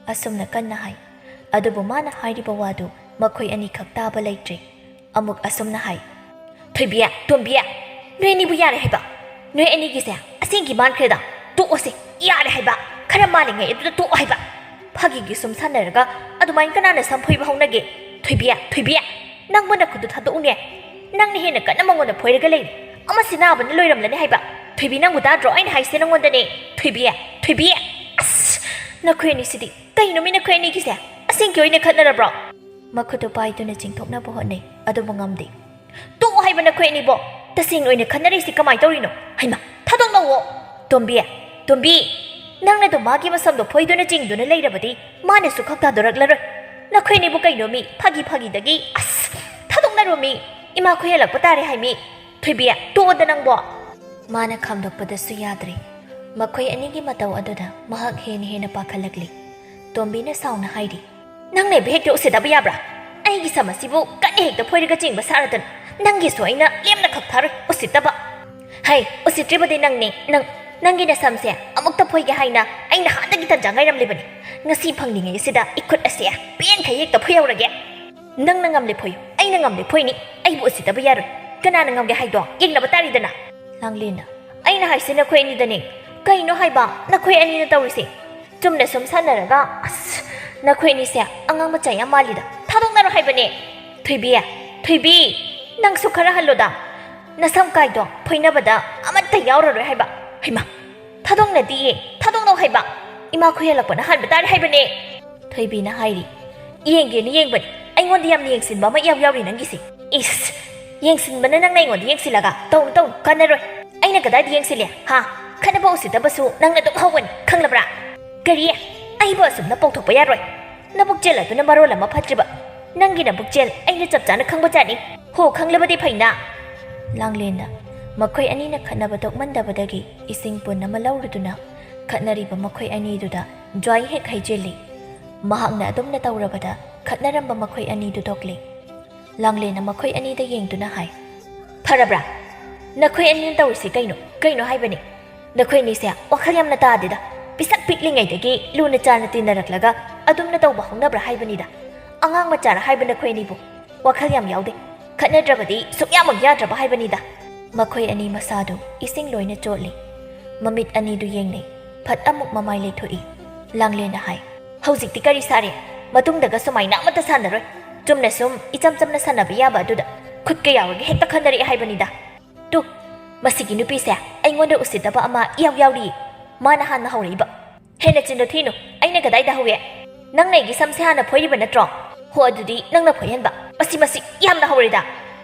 ꯑꯁꯨꯝꯅ ꯀꯟꯅ ꯍꯥꯏ꯫ ꯑꯗꯨꯕꯨ ꯃꯥꯅ ꯍꯥꯏꯔꯤꯕ ꯋꯥꯗꯨ ꯃꯈꯣꯏ ꯑꯅꯤꯈꯛ ꯇꯥꯕ ꯂꯩꯇ꯭ꯔꯦ꯫ ꯑꯃꯨꯛ ꯑꯁꯨꯝꯅ ꯍꯥꯏ꯫ ꯊꯣꯏꯕꯤ, ꯇꯣꯝꯕꯤ, ꯅꯣꯏ ꯑꯅꯤꯕꯨ ꯌꯥꯔꯦ ꯍꯥꯏꯕ꯫ ꯅꯣꯏ ꯑꯅꯤꯒꯤꯁꯦ ꯑꯁꯦꯡꯒꯤ ꯃꯥꯟꯈ꯭ꯔꯦꯗ꯫ ꯇꯣꯛꯑꯣꯁꯦ, ꯌꯥꯔꯦ ꯍꯥꯏꯕ꯫ ꯈꯔ ꯃꯥꯜꯂꯤꯉꯩ ꯑꯗꯨꯗ ꯇꯣꯛꯑꯣ ꯍꯥꯏꯕ꯫ ꯐꯥꯒꯤꯒꯤ ꯁꯨꯝ ꯁꯥꯟꯅꯔꯒ ꯑꯗꯨꯃꯥꯏꯅ ꯀꯅꯥꯅ ꯁꯝ ꯐꯣꯏꯕ ꯍꯧꯅꯒꯦ? ꯊꯣꯏꯕꯤ, ꯊꯣꯏꯕꯤ, ꯅꯪꯕꯨ ꯅꯈꯨꯠꯇꯨ ꯊꯥꯗꯣꯛꯎꯅꯦ꯫ ꯅꯪꯅ ꯍꯦꯟꯅ ꯀꯟꯅ ꯃꯉꯣꯟꯗ ꯐꯣꯏꯔꯒ ꯂꯩꯔꯦ꯫ ꯑꯃꯁꯤ ꯅꯥꯕꯅ ꯂꯣꯏꯔꯝꯂꯅꯤ ꯍꯥꯏꯕ꯫ ꯊꯣꯏꯕꯤ, ꯅꯪꯕꯨ ꯇꯥꯗ꯭ꯔꯣ ꯑꯩꯅ ꯍꯥꯏꯁꯦ ꯅꯪꯉꯣꯟꯗꯅꯦ? ꯊꯣꯏꯕꯤ, ꯊꯣꯏꯕꯤ, ꯑꯁ, ꯅꯈꯣꯏ ꯑꯅꯤꯁꯤꯗꯤ꯫ ꯀꯩꯅꯣ ꯃꯤ ꯅꯈꯣꯏ ꯑꯅꯤꯒꯤꯁꯦ? ꯑꯁꯦꯡꯀꯤ ꯑꯣꯏꯅ ꯈꯠꯅꯔꯕ꯭ꯔꯣ? ꯃꯈꯨꯠꯇꯨ ꯄꯥꯏꯗꯨꯅ ꯆꯤꯡꯊꯣꯛꯅꯕ ꯍꯣꯠꯅꯩ, ꯑꯗꯨꯕꯨ ꯉꯝꯗꯦ꯫ ꯇꯣꯛꯑꯣ ꯍꯥꯏꯕ ꯅꯈꯣꯏ ꯑꯅꯤꯕꯣ! ꯇꯁꯦꯡꯅ ꯑꯣꯏꯅ ꯈꯠꯅꯔꯤꯁꯤ ꯀꯃꯥꯏ ꯇꯧꯔꯤꯅꯣ? ꯍꯩꯃꯥ, ꯊꯥꯗꯣꯛꯂꯛꯑꯣ! ꯇꯣꯝꯕꯤ, ꯇꯣꯝꯕꯤ! ꯅꯪꯅꯗꯣ ꯃꯥꯒꯤ ꯃꯁꯝꯗꯣ ꯐꯣꯏꯗꯨꯅ ꯆꯤꯡꯗꯨꯅ ꯂꯩꯔꯕꯗꯤ ꯃꯥꯅꯁꯨ ꯈꯛ ꯇꯥꯗꯣꯔꯛꯂꯔꯣꯏ꯫ ꯅꯈꯣꯏ ꯑꯅꯤꯕꯨ ꯀꯩꯅꯣ ꯃꯤ? ꯐꯥꯒꯤ ꯐꯥꯒꯤꯗꯒꯤ꯫ ꯑꯁ! ꯊꯥꯗꯣꯛꯅꯔꯣ ꯃꯤ! ꯏꯃꯥ ꯈꯣꯏꯍꯜꯂꯛꯄ ꯇꯥꯔꯦ ꯍꯥꯏ ꯃꯤ! ꯊꯣꯏꯕꯤ, ꯇꯣꯛꯑꯣꯗ ꯅꯪꯕꯣ! ꯃꯥꯅ ꯈꯥꯝꯗꯣꯛꯄꯗꯁꯨ ꯌꯥꯗ꯭ꯔꯦ꯫ ꯃꯈꯣꯏ ꯑꯅꯤꯒꯤ ꯃꯇꯧ ꯑꯗꯨꯗ ꯃꯍꯥꯛ ꯍꯦꯟꯅ ꯍꯦꯟꯅ ꯄꯥꯈꯠꯂꯛꯂꯤ꯫ ꯇꯣꯝꯕꯤꯅ ꯁꯥꯎꯅ ꯍꯥꯏꯔꯤ꯫ ꯅꯪꯅ ꯍꯦꯛꯇ ꯎꯁꯤꯠꯇꯕ ꯌꯥꯕ꯭ꯔꯥ? ꯑꯩꯒꯤ ꯁꯝ ꯑꯁꯤꯕꯨ ꯀꯟꯅ ꯍꯦꯛꯇ ꯐꯣꯏꯔꯒ ꯆꯤꯡꯕ ꯁꯥꯔꯗꯅ ꯅꯪꯒꯤꯁꯨ ꯑꯩꯅ ꯂꯦꯝꯅ ꯈꯛ ꯊꯥꯔꯣꯏ꯫ ꯎꯁꯤꯠꯇꯕ! ꯍꯩ, ꯎꯁꯤꯠꯇ꯭ꯔꯤꯕꯗꯤ ꯅꯪꯅꯦ, ꯅꯪ! ꯅꯪꯒꯤ ꯅꯁꯝꯁꯦ ꯑꯃꯨꯛꯇ ꯐꯣꯏꯒꯦ ꯍꯥꯏꯅ ꯑꯩꯅ ꯍꯥꯟꯅꯗꯒꯤ ꯇꯟꯖꯥ ꯉꯥꯏꯔꯝꯂꯤꯕꯅꯤ꯫ ꯉꯁꯤ ꯐꯪꯂꯤꯉꯩ ꯑꯁꯤꯗ ꯏꯈꯨꯠ ꯑꯁꯦ ꯄꯦꯟꯈꯩ ꯍꯦꯛꯇ ꯐꯣꯏꯍꯧꯔꯒꯦ꯫ ꯅꯪꯅ ꯉꯝꯂꯦ ꯐꯣꯏꯌꯨ, ꯑꯩꯅ ꯉꯝꯂꯦ ꯐꯣꯏꯅꯤ꯫ ꯑꯩꯕꯨ ꯎꯁꯤꯠꯇꯕ ꯌꯥꯔꯣꯏ꯫ ꯀꯅꯥꯅ ꯉꯝꯒꯦ ꯍꯥꯏꯗꯣ ꯌꯦꯡꯅꯕ ꯇꯥꯔꯤꯗꯅ꯫ ꯂꯥꯡꯂꯦꯟꯅ, "ꯑꯩꯅ ꯍꯥꯏꯁꯦ ꯅꯈꯣꯏ ꯑꯅꯤꯗꯅꯦ꯫ ꯀꯩꯅꯣ ꯍꯥꯏꯕ ꯅꯈꯣꯏ ꯑꯅꯤꯅ ꯇꯧꯔꯤꯁꯦ? ꯆꯨꯝꯅ ꯁꯨꯝ ꯁꯥꯟꯅꯔꯒ, ꯑꯁ, ꯅꯈꯣꯏ ꯑꯅꯤꯁꯦ ꯑꯉꯥꯡ ꯃꯆꯥ ꯌꯥꯝ ꯃꯥꯜꯂꯤꯗ꯫ ꯊꯥꯗꯣꯛꯅꯔꯣ ꯍꯥꯏꯕꯅꯦ꯫ ꯊꯣꯏꯕꯤ, ꯊꯣꯏꯕꯤ, ꯅꯪꯁꯨ ꯈꯔ ꯍꯜꯂꯣꯗ꯫ ꯅꯁꯝ ꯀꯥꯏꯗꯣ ꯐꯣꯏꯅꯕꯗ ꯑꯃꯠꯇ ꯌꯥꯎꯔꯔꯣꯏ ꯍꯥꯏꯕ꯫ ꯍꯩꯃꯥ, ꯊꯥꯗꯣꯛꯅꯗꯤꯌꯦ, ꯊꯥꯗꯣꯛꯅꯧ ꯍꯥꯏꯕ꯫ ꯏꯃꯥ ꯈꯨꯏꯍꯜꯂꯛꯄꯅ ꯍꯥꯟꯕ ꯇꯥꯔꯦ ꯍꯥꯏꯕꯅꯦ꯫" ꯊꯣꯏꯕꯤꯅ ꯍꯥꯏꯔꯤ꯫ "ꯌꯦꯡꯒꯦꯅ ꯌꯦꯡꯕꯅꯤ꯫ ꯑꯩꯉꯣꯟꯗ ꯌꯥꯝꯅ ꯌꯦꯡꯁꯤꯟꯕ ꯑꯃ ꯏꯌꯥꯎ ꯌꯥꯎꯔꯤ ꯅꯪꯒꯤꯁꯦ꯫ ꯏꯁ, ꯌꯦꯡꯁꯤꯟꯕꯅ ꯅꯪꯅ ꯑꯩꯉꯣꯟꯗ ꯌꯦꯡꯁꯤꯜꯂꯒ꯫ ꯇꯧꯅꯨ, ꯇꯧꯅꯨ, ꯀꯥꯟꯅꯔꯣꯏ꯫ ꯑꯩꯅ ꯀꯗꯥꯏꯗ ꯌꯦꯡꯁꯤꯜꯂꯦ, ꯍꯥ? ꯈꯠꯅꯕ ꯎꯁꯤꯠꯇꯕꯁꯨ ꯅꯪꯅ ꯑꯗꯨꯝ ꯍꯧꯒꯅꯤ, ꯈꯪꯂꯕ꯭ꯔꯥ?" "ꯀꯔꯤ? ꯑꯩꯕꯨ ꯑꯁꯨꯝꯅ ꯄꯧꯊꯣꯛꯄ ꯌꯥꯔꯣꯏ꯫ ꯅꯕꯨꯛꯆꯦꯜ ꯑꯗꯨꯅ ꯃꯔꯣꯜ ꯑꯃ ꯐꯠꯇ꯭ꯔꯤꯕ꯫ ꯅꯪꯒꯤ ꯅꯕꯨꯛꯆꯦꯜ ꯑꯩꯅ ꯆꯞ ꯆꯥꯅ ꯈꯪꯕ ꯖꯥꯠꯅꯤ꯫ ꯍꯣ, ꯈꯪꯂꯕꯗꯤ ꯐꯩꯅ꯫" ꯂꯥꯡꯂꯦꯟꯅ ꯃꯈꯣꯏ ꯑꯅꯤꯅ ꯈꯠꯅꯕ ꯇꯣꯛꯃꯟꯗꯕꯗꯒꯤ ꯏꯁꯤꯡ ꯄꯨꯟ ꯑꯃ ꯂꯧꯔꯨꯗꯨꯅ ꯈꯠꯅꯔꯤꯕ ꯃꯈꯣꯏ ꯑꯅꯤꯗꯨꯗ ꯖ꯭ꯋꯥꯏ ꯍꯦꯛ ꯍꯩꯖꯤꯜꯂꯤ꯫ ꯃꯍꯥꯛꯅ ꯑꯗꯨꯝꯅ ꯇꯧꯔꯕꯗ ꯈꯠꯅꯔꯝꯕ ꯃꯈꯣꯏ ꯑꯅꯤꯗꯨ ꯇꯣꯛꯂꯤ꯫ ꯂꯥꯡꯂꯦꯟꯅ ꯃꯈꯣꯏ ꯑꯅꯤꯗ ꯌꯦꯡꯗꯨꯅ ꯍꯥꯏ, "ꯐꯔꯕ꯭ꯔꯥ? ꯅꯈꯣꯏ ꯑꯅꯤꯅ ꯇꯧꯔꯤꯁꯤ ꯀꯩꯅꯣ? ꯀꯩꯅꯣ ꯍꯥꯏꯕꯅꯤ? ꯅꯈꯣꯏ ꯑꯅꯤꯁꯦ ꯋꯥꯈꯜ ꯌꯥꯝꯅ ꯇꯥꯗꯦꯗ꯫ ꯄꯤꯁꯛ ꯄꯤꯛꯂꯤꯉꯩꯗꯒꯤ ꯂꯨꯅ ꯆꯥꯟꯅ ꯇꯤꯟꯅꯔꯛꯂꯒ ꯑꯗꯨꯝꯅ ꯇꯧꯕ ꯍꯧꯅꯕ꯭ꯔꯥ ꯍꯥꯏꯕꯅꯤꯗ꯫ ꯑꯉꯥꯡ ꯃꯆꯥꯔ ꯍꯥꯏꯕ ꯅꯈꯣꯏ ꯑꯅꯤꯕꯨ꯫ ꯋꯥꯈꯜ ꯌꯥꯝ ꯌꯥꯎꯗꯦ꯫ ꯈꯠꯅꯗ꯭ꯔꯕꯗꯤ ꯁꯨꯛꯌꯥꯃꯛ ꯌꯥꯗ꯭ꯔꯕ ꯍꯥꯏꯕꯅꯤꯗ꯫" ꯃꯈꯣꯏ ꯑꯅꯤ ꯃꯁꯥꯗꯨ ꯏꯁꯤꯡ ꯂꯣꯏꯅ ꯆꯣꯠꯂꯤ꯫ ꯃꯃꯤꯠ ꯑꯅꯤꯗꯨ ꯌꯦꯡꯅꯩ꯫ ꯐꯠ ꯑꯃꯨꯛ ꯃꯃꯥꯏ ꯂꯩꯊꯣꯛꯏ꯫ ꯂꯥꯡꯂꯦꯟꯅ ꯍꯥꯏ, "ꯍꯧꯖꯤꯛꯇꯤ ꯀꯔꯤ ꯁꯥꯔꯦ? ꯃꯇꯨꯡꯗꯒ ꯁꯨꯃꯥꯏꯅ ꯑꯃꯠꯇ ꯁꯥꯟꯅꯔꯣꯏ꯫ ꯆꯨꯝꯅ ꯁꯨꯝ ꯏꯆꯝ ꯆꯝꯅ ꯁꯥꯟꯅꯕ ꯌꯥꯕ ꯑꯗꯨꯗ ꯈꯨꯠꯀ ꯌꯥꯎꯔꯒ ꯍꯦꯛꯇ ꯈꯟꯅꯔꯛꯑꯦ ꯍꯥꯏꯕꯅꯤꯗ꯫ ꯇꯨ, ꯃꯁꯤꯒꯤ ꯅꯨꯄꯤꯁꯦ ꯑꯩꯉꯣꯟꯗ ꯎꯁꯤꯠꯇꯕ ꯑꯃ ꯏꯌꯥꯎ ꯌꯥꯎꯔꯤ꯫ ꯃꯥꯅ ꯍꯥꯟꯅ ꯍꯧꯔꯛꯏꯕ꯫ ꯍꯦꯟꯅ ꯆꯤꯟꯗꯣ ꯊꯤꯅꯨ, ꯑꯩꯅ ꯀꯗꯥꯏꯗ ꯍꯧꯋꯦ? ꯅꯪꯅ ꯑꯩꯒꯤ ꯁꯝꯁꯦ ꯍꯥꯟꯅ ꯐꯣꯏꯔꯤꯕ ꯅꯠꯇ꯭ꯔꯣ? ꯍꯣ, ꯑꯗꯨꯗꯤ ꯅꯪꯅ ꯐꯣꯏꯍꯟꯕ꯫ ꯃꯁꯤ, ꯃꯁꯤ ꯌꯥꯝꯅ ꯍꯧꯔꯦꯗ꯫"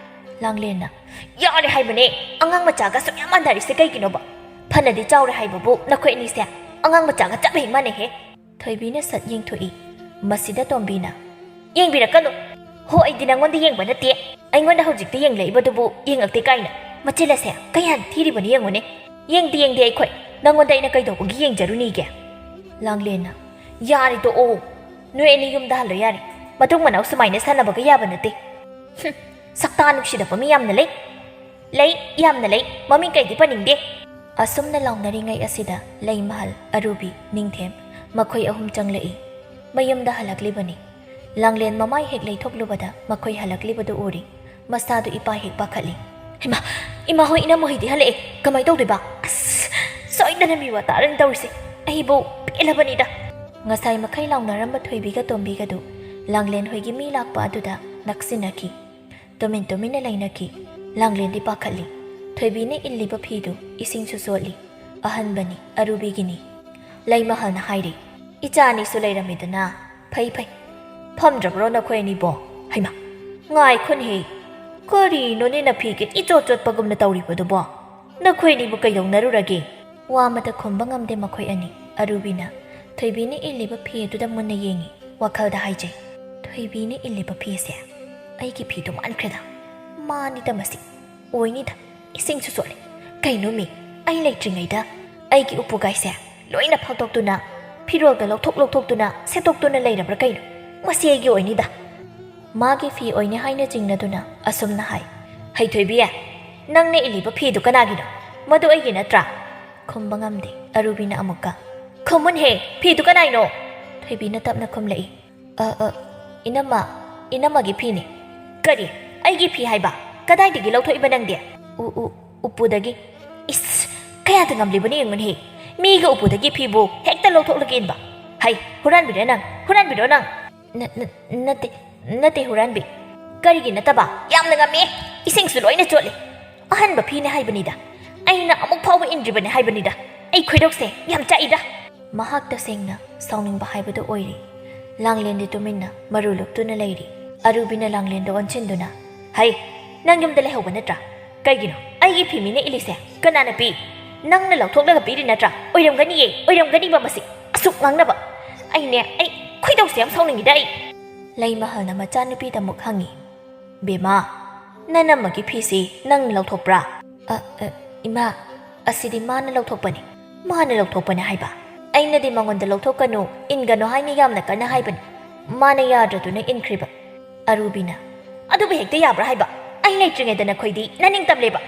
ꯂꯥꯡꯂꯦꯟꯅ, "ꯌꯥꯔꯦ ꯍꯥꯏꯕꯅꯦ, ꯑꯉꯥꯡ ꯃꯆꯥꯒ ꯁꯨꯛꯌꯥꯝ ꯃꯥꯟꯅꯔꯤꯁꯦ ꯀꯩꯒꯤꯅꯣꯕ? ꯐꯅꯗꯤ ꯆꯥꯎꯔꯦ ꯍꯥꯏꯕꯕꯨ ꯅꯈꯣꯏ ꯑꯅꯤꯁꯦ ꯑꯉꯥꯡ ꯃꯆꯥꯒ ꯆꯞ ꯍꯦꯛ ꯃꯥꯟꯅꯩꯍꯦ꯫" ꯊꯣꯏꯕꯤꯅ ꯁꯠ ꯌꯦꯡꯊꯣꯛꯏ꯫ ꯃꯁꯤꯗ ꯇꯣꯝꯕꯤꯅ, "ꯌꯦꯡꯕꯤꯔꯛꯀꯅꯨ꯫ ꯍꯣ, ꯑꯩꯗꯤ ꯅꯪꯉꯣꯟꯗ ꯌꯦꯡꯕ ꯅꯠꯇꯦ꯫ ꯑꯩꯉꯣꯟꯗ ꯍꯧꯖꯤꯛꯇ ꯌꯦꯡꯂꯛꯏꯕꯗꯨꯕꯨ ꯌꯦꯡꯉꯛꯇꯦ ꯀꯥꯏꯅ꯫ ꯃꯆꯤꯜ ꯑꯁꯦ ꯀꯌꯥꯗꯤ ꯊꯤꯔꯤꯕꯅꯤ ꯌꯦꯡꯉꯨꯅꯦ꯫ ꯌꯦꯡꯗꯦ, ꯌꯦꯡꯗꯦ ꯑꯩꯈꯣꯏ꯫ ꯅꯪꯉꯣꯟꯗ ꯑꯩꯅ ꯀꯩꯗꯧꯕꯒꯤ ꯌꯦꯡꯖꯔꯨꯅꯤꯒꯦ?" ꯂꯥꯡꯂꯦꯟꯅ, "ꯌꯥꯔꯦ ꯇꯣꯛꯑꯣ꯫ ꯅꯣꯏ ꯑꯅꯤ ꯌꯨꯝꯗ ꯍꯜꯂꯣ ꯌꯥꯔꯦ꯫ ꯃꯇꯨꯡ ꯃꯅꯥꯎ ꯁꯨꯃꯥꯏꯅ ꯁꯥꯟꯅꯕꯒ ꯌꯥꯕ ꯅꯠꯇꯦ꯫ ꯍꯨꯝ, ꯁꯛꯇꯥ ꯅꯨꯡꯁꯤꯗꯕ ꯃꯤ ꯌꯥꯝꯅ ꯂꯩ꯫ ꯂꯩ, ꯌꯥꯝꯅ ꯂꯩ꯫ ꯃꯃꯤꯡ ꯀꯩꯗꯤ ꯄꯟꯅꯤꯡꯗꯦ꯫" ꯑꯁꯨꯝꯅ ꯂꯥꯎꯅꯔꯤꯉꯩ ꯑꯁꯤꯗ ꯂꯩꯃꯍꯜ, ꯑꯔꯨꯕꯤ, ꯅꯤꯡꯊꯦꯝ ꯃꯈꯣꯏ ꯑꯍꯨꯝ ꯆꯪꯂꯛꯏ꯫ ꯃꯌꯨꯝꯗ ꯍꯜꯂꯛꯂꯤꯕꯅꯤ꯫ ꯂꯥꯡꯂꯦꯟ ꯃꯃꯥꯏ ꯍꯦꯛ ꯂꯩꯊꯣꯛꯂꯨꯕꯗ ꯃꯈꯣꯏ ꯍꯜꯂꯛꯂꯤꯕꯗꯨ ꯎꯔꯤ꯫ ꯃꯁꯥꯗꯨ ꯏꯄꯥ ꯍꯦꯛ ꯄꯥꯈꯠꯂꯤ꯫ "ꯍꯩꯃꯥ, ꯏꯃꯥ ꯍꯣꯏ, ꯏꯅꯝꯃ ꯍꯣꯏꯗꯤ ꯍꯜꯂꯛꯑꯦ꯫ ꯀꯃꯥꯏ ꯇꯧꯗꯣꯏꯕ? ꯑꯁ, ꯁꯣꯏꯗꯅ ꯃꯤ ꯋꯥ ꯇꯥꯔꯅꯤ ꯇꯧꯔꯤꯁꯦ꯫ ꯑꯩꯕꯨ ꯄꯦꯜꯂꯕꯅꯤꯗ꯫ ꯉꯁꯥꯏ ꯃꯈꯩ ꯂꯥꯎꯅꯔꯝꯕ ꯊꯣꯏꯕꯤꯒ ꯇꯣꯝꯕꯤꯒꯗꯨ ꯂꯥꯡꯂꯦꯟ ꯍꯣꯏꯒꯤ ꯃꯤ ꯂꯥꯛꯄ ꯑꯗꯨꯗ ꯅꯛꯁꯤꯟꯅꯈꯤ꯫ ꯇꯨꯃꯤꯟ ꯇꯨꯃꯤꯟꯅ ꯂꯩꯅꯈꯤ꯫ ꯂꯥꯡꯂꯦꯟꯗꯤ ꯄꯥꯈꯠꯂꯤ꯫ ꯊꯣꯏꯕꯤꯅ ꯏꯜꯂꯤꯕ ꯐꯤꯗꯨ ꯏꯁꯤꯡꯁꯨ ꯆꯣꯠꯂꯤ꯫ ꯑꯍꯟꯕꯅꯤ, ꯑꯔꯨꯕꯤꯒꯤꯅꯤ꯫ ꯂꯩꯃꯍꯜꯅ ꯍꯥꯏꯔꯤ, "ꯏꯆꯥ ꯑꯅꯤꯁꯨ ꯂꯩꯔꯝꯃꯤꯗꯅ꯫ ꯐꯩ, ꯐꯩ꯫ ꯐꯝꯗ꯭ꯔꯕ꯭ꯔꯣ ꯅꯈꯣꯏ ꯑꯅꯤꯕꯣ? ꯍꯩꯃꯥ, ꯉꯥꯏꯈꯣꯅꯦꯍꯦ꯫ ꯀꯔꯤꯅꯣꯅꯦ ꯅꯐꯤꯒ ꯏꯆꯣꯠ ꯆꯣꯠꯄꯒꯨꯝꯅ ꯇꯧꯔꯤꯕꯗꯨꯕꯣ? ꯅꯈꯣꯏ ꯑꯅꯤꯕꯨ ꯀꯩꯗꯧꯅꯔꯨꯔꯒꯦ?" ꯋꯥ ꯑꯃꯇ ꯈꯨꯝꯕ ꯉꯝꯗꯦ ꯃꯈꯣꯏ ꯑꯅꯤ꯫ ꯑꯔꯨꯕꯤꯅ ꯊꯣꯏꯕꯤꯅ ꯏꯜꯂꯤꯕ ꯐꯤ ꯑꯗꯨꯗ ꯃꯨꯟꯅ ꯌꯦꯡꯉꯤ꯫ ꯋꯥꯈꯜꯗ ꯍꯥꯏꯖꯩ, "ꯊꯣꯏꯕꯤꯅ ꯏꯜꯂꯤꯕ ꯐꯤꯁꯦ ꯑꯩꯒꯤ ꯐꯤꯗꯨ ꯃꯥꯟꯈ꯭ꯔꯦꯗ꯫ ꯃꯥꯅꯤꯗ ꯃꯁꯤ꯫ ꯑꯣꯏꯅꯤꯗ, ꯏꯁꯤꯡꯁꯨ ꯆꯣꯠꯂꯦ꯫ ꯀꯩꯅꯣꯃꯤ, ꯑꯩ ꯂꯩꯇ꯭ꯔꯤꯉꯩꯗ ꯑꯩꯒꯤ ꯎꯄꯨꯒꯥꯏꯁꯦ ꯂꯣꯏꯅ ꯐꯥꯛꯇꯣꯛꯇꯨꯅ, ꯐꯤꯔꯣꯜꯒ ꯂꯧꯊꯣꯛ ꯂꯧꯊꯣꯛꯇꯨꯅ, ꯁꯦꯠꯇꯣꯛꯇꯨꯅ ꯂꯩꯔꯕ꯭ꯔꯥ ꯀꯩꯅꯣ? ꯃꯁꯤ ꯑꯩꯒꯤ ꯑꯣꯏꯅꯤꯗ꯫" ꯃꯥꯒꯤ ꯐꯤ ꯑꯣꯏꯅꯤ ꯍꯥꯏꯅ ꯆꯤꯡꯅꯗꯨꯅ ꯑꯁꯨꯝꯅ ꯍꯥꯏ, "ꯍꯩ ꯊꯣꯏꯕꯤ, ꯅꯪꯅ ꯏꯜꯂꯤꯕ ꯐꯤꯗꯨ ꯀꯅꯥꯒꯤꯅꯣ? ꯃꯗꯨ ꯑꯩꯒꯤ ꯅꯠꯇ꯭ꯔꯥ?" ꯈꯨꯝꯕ ꯉꯝꯗꯦ꯫ ꯑꯔꯨꯕꯤꯅ ꯑꯃꯨꯛꯀ, "ꯈꯨꯝꯃꯨꯟꯍꯦ, ꯐꯤꯗꯨ ꯀꯅꯥꯏꯅꯣ?" ꯊꯣꯏꯕꯤꯅ ꯇꯞꯅ ꯈꯨꯝꯂꯛꯏ, "ꯑ, ꯑ, ꯏꯅꯝꯃ, ꯏꯅꯝꯃꯒꯤ ꯐꯤꯅꯤ꯫" "ꯀꯔꯤ? ꯑꯩꯒꯤ ꯐꯤ ꯍꯥꯏꯕ? ꯀꯗꯥꯏꯗꯒꯤ ꯂꯧꯊꯣꯛꯏꯕ ꯅꯪꯗꯤ?" "ꯎ, ꯎ, ꯎꯄꯨꯗꯒꯤ꯫" "ꯏꯁ, ꯀꯌꯥꯗ ꯉꯝꯂꯤꯕꯅꯤ ꯌꯦꯡꯉꯨꯅꯦꯍꯦ꯫ ꯃꯤꯒꯤ ꯎꯄꯨꯗꯒꯤ ꯐꯤꯕꯨ ꯍꯦꯛꯇ ꯂꯧꯊꯣꯛꯂꯒ ꯏꯟꯕ꯫ ꯍꯩ, ꯍꯨꯔꯥꯟꯕꯤꯔ ꯅꯪ? ꯍꯨꯔꯥꯟꯕꯤꯔꯣ ꯅꯪ?" "ꯅ-, ꯅ-, ꯅꯠꯇꯦ, ꯅꯠꯇꯦ ꯍꯨꯔꯥꯟꯕꯤ꯫" "ꯀꯔꯤꯒꯤ ꯅꯠꯇꯕ? ꯌꯥꯝꯅ ꯉꯝꯃꯦ꯫ ꯏꯁꯤꯡꯁꯨ ꯂꯣꯏꯅ ꯆꯣꯠꯂꯤ꯫ ꯑꯍꯟꯕ ꯐꯤꯅꯦ ꯍꯥꯏꯕꯅꯤꯗ꯫ ꯑꯩꯅ ꯑꯃꯨꯛ ꯐꯥꯎꯕ ꯏꯟꯗ꯭ꯔꯤꯕꯅꯦ ꯍꯥꯏꯕꯅꯤꯗ꯫ ꯑꯩ ꯈꯣꯏꯗꯧꯁꯦ ꯌꯥꯝ ꯆꯥꯛꯏꯗ꯫" ꯃꯍꯥꯛ ꯇꯁꯦꯡꯅ ꯁꯥꯎꯅꯤꯡꯕ ꯍꯥꯏꯕꯗꯨ ꯑꯣꯏꯔꯤ꯫ ꯂꯥꯡꯂꯦꯟꯗꯤ ꯇꯨꯃꯤꯟꯅ ꯃꯔꯨ ꯂꯨꯞꯇꯨꯅ ꯂꯩꯔꯤ꯫ ꯑꯔꯨꯕꯤꯅ ꯂꯥꯡꯂꯦꯟꯗ ꯑꯣꯟꯁꯤꯟꯗꯨꯅ, "ꯍꯩ, ꯅꯪ ꯌꯨꯝꯗ ꯂꯩꯍꯧꯕ ꯅꯠꯇ꯭ꯔꯥ? ꯀꯩꯒꯤꯅꯣ? ꯑꯩꯒꯤ ꯐꯤ ꯃꯤꯅ ꯏꯜꯂꯤꯁꯦ ꯀꯅꯥꯅ ꯄꯤ? ꯅꯪꯅ ꯂꯧꯊꯣꯛꯂꯒ ꯄꯤꯔꯤ ꯅꯠꯇ꯭ꯔꯥ? ꯑꯣꯏꯔꯝꯒꯅꯤꯌꯦ, ꯑꯣꯏꯔꯝꯒꯅꯤꯕ ꯃꯁꯤ꯫ ꯑꯁꯨꯛ ꯉꯥꯡꯅꯕ꯫ ꯑꯩꯅꯦ, ꯑꯩ ꯈꯣꯏꯗꯧꯁꯦ ꯌꯥꯝ ꯁꯥꯎꯅꯤꯡꯉꯤꯗ ꯑꯩ꯫" ꯂꯩꯃꯍꯜꯅ ꯃꯆꯥꯅꯨꯄꯤꯗ ꯑꯃꯨꯛ ꯍꯪꯉꯤ, "ꯕꯦꯝꯃ, ꯅꯅꯝꯃꯒꯤ ꯐꯤꯁꯤ ꯅꯪꯅ ꯂꯧꯊꯣꯛꯄ꯭ꯔꯥ?" "ꯑ, ꯑ, ꯏꯃꯥ, ꯑꯁꯤꯗꯤ ꯃꯥꯅ ꯂꯧꯊꯣꯛꯄꯅꯤ꯫" "ꯃꯥꯅ ꯂꯧꯊꯣꯛꯄꯅꯤ ꯍꯥꯏꯕ? ꯑꯩꯅꯗꯤ ꯃꯉꯣꯟꯗ ꯂꯧꯊꯣꯛꯀꯅꯨ, ꯏꯟꯒꯅꯨ ꯍꯥꯏꯅ ꯌꯥꯝꯅ ꯀꯟꯅ ꯍꯥꯏꯕꯅꯤ꯫ ꯃꯥꯅ ꯌꯥꯗ꯭ꯔꯗꯨꯅ ꯏꯟꯈ꯭ꯔꯤꯕ꯫" ꯑꯔꯨꯕꯤꯅ, "ꯑꯗꯨꯕꯨ ꯍꯦꯛꯇ ꯌꯥꯕ꯭ꯔꯥ ꯍꯥꯏꯕ? ꯑꯩ ꯂꯩꯇ꯭ꯔꯤꯉꯩꯗ ꯅꯈꯣꯏꯗꯤ ꯅꯅꯤꯡ ꯇꯝꯂꯦꯕ꯫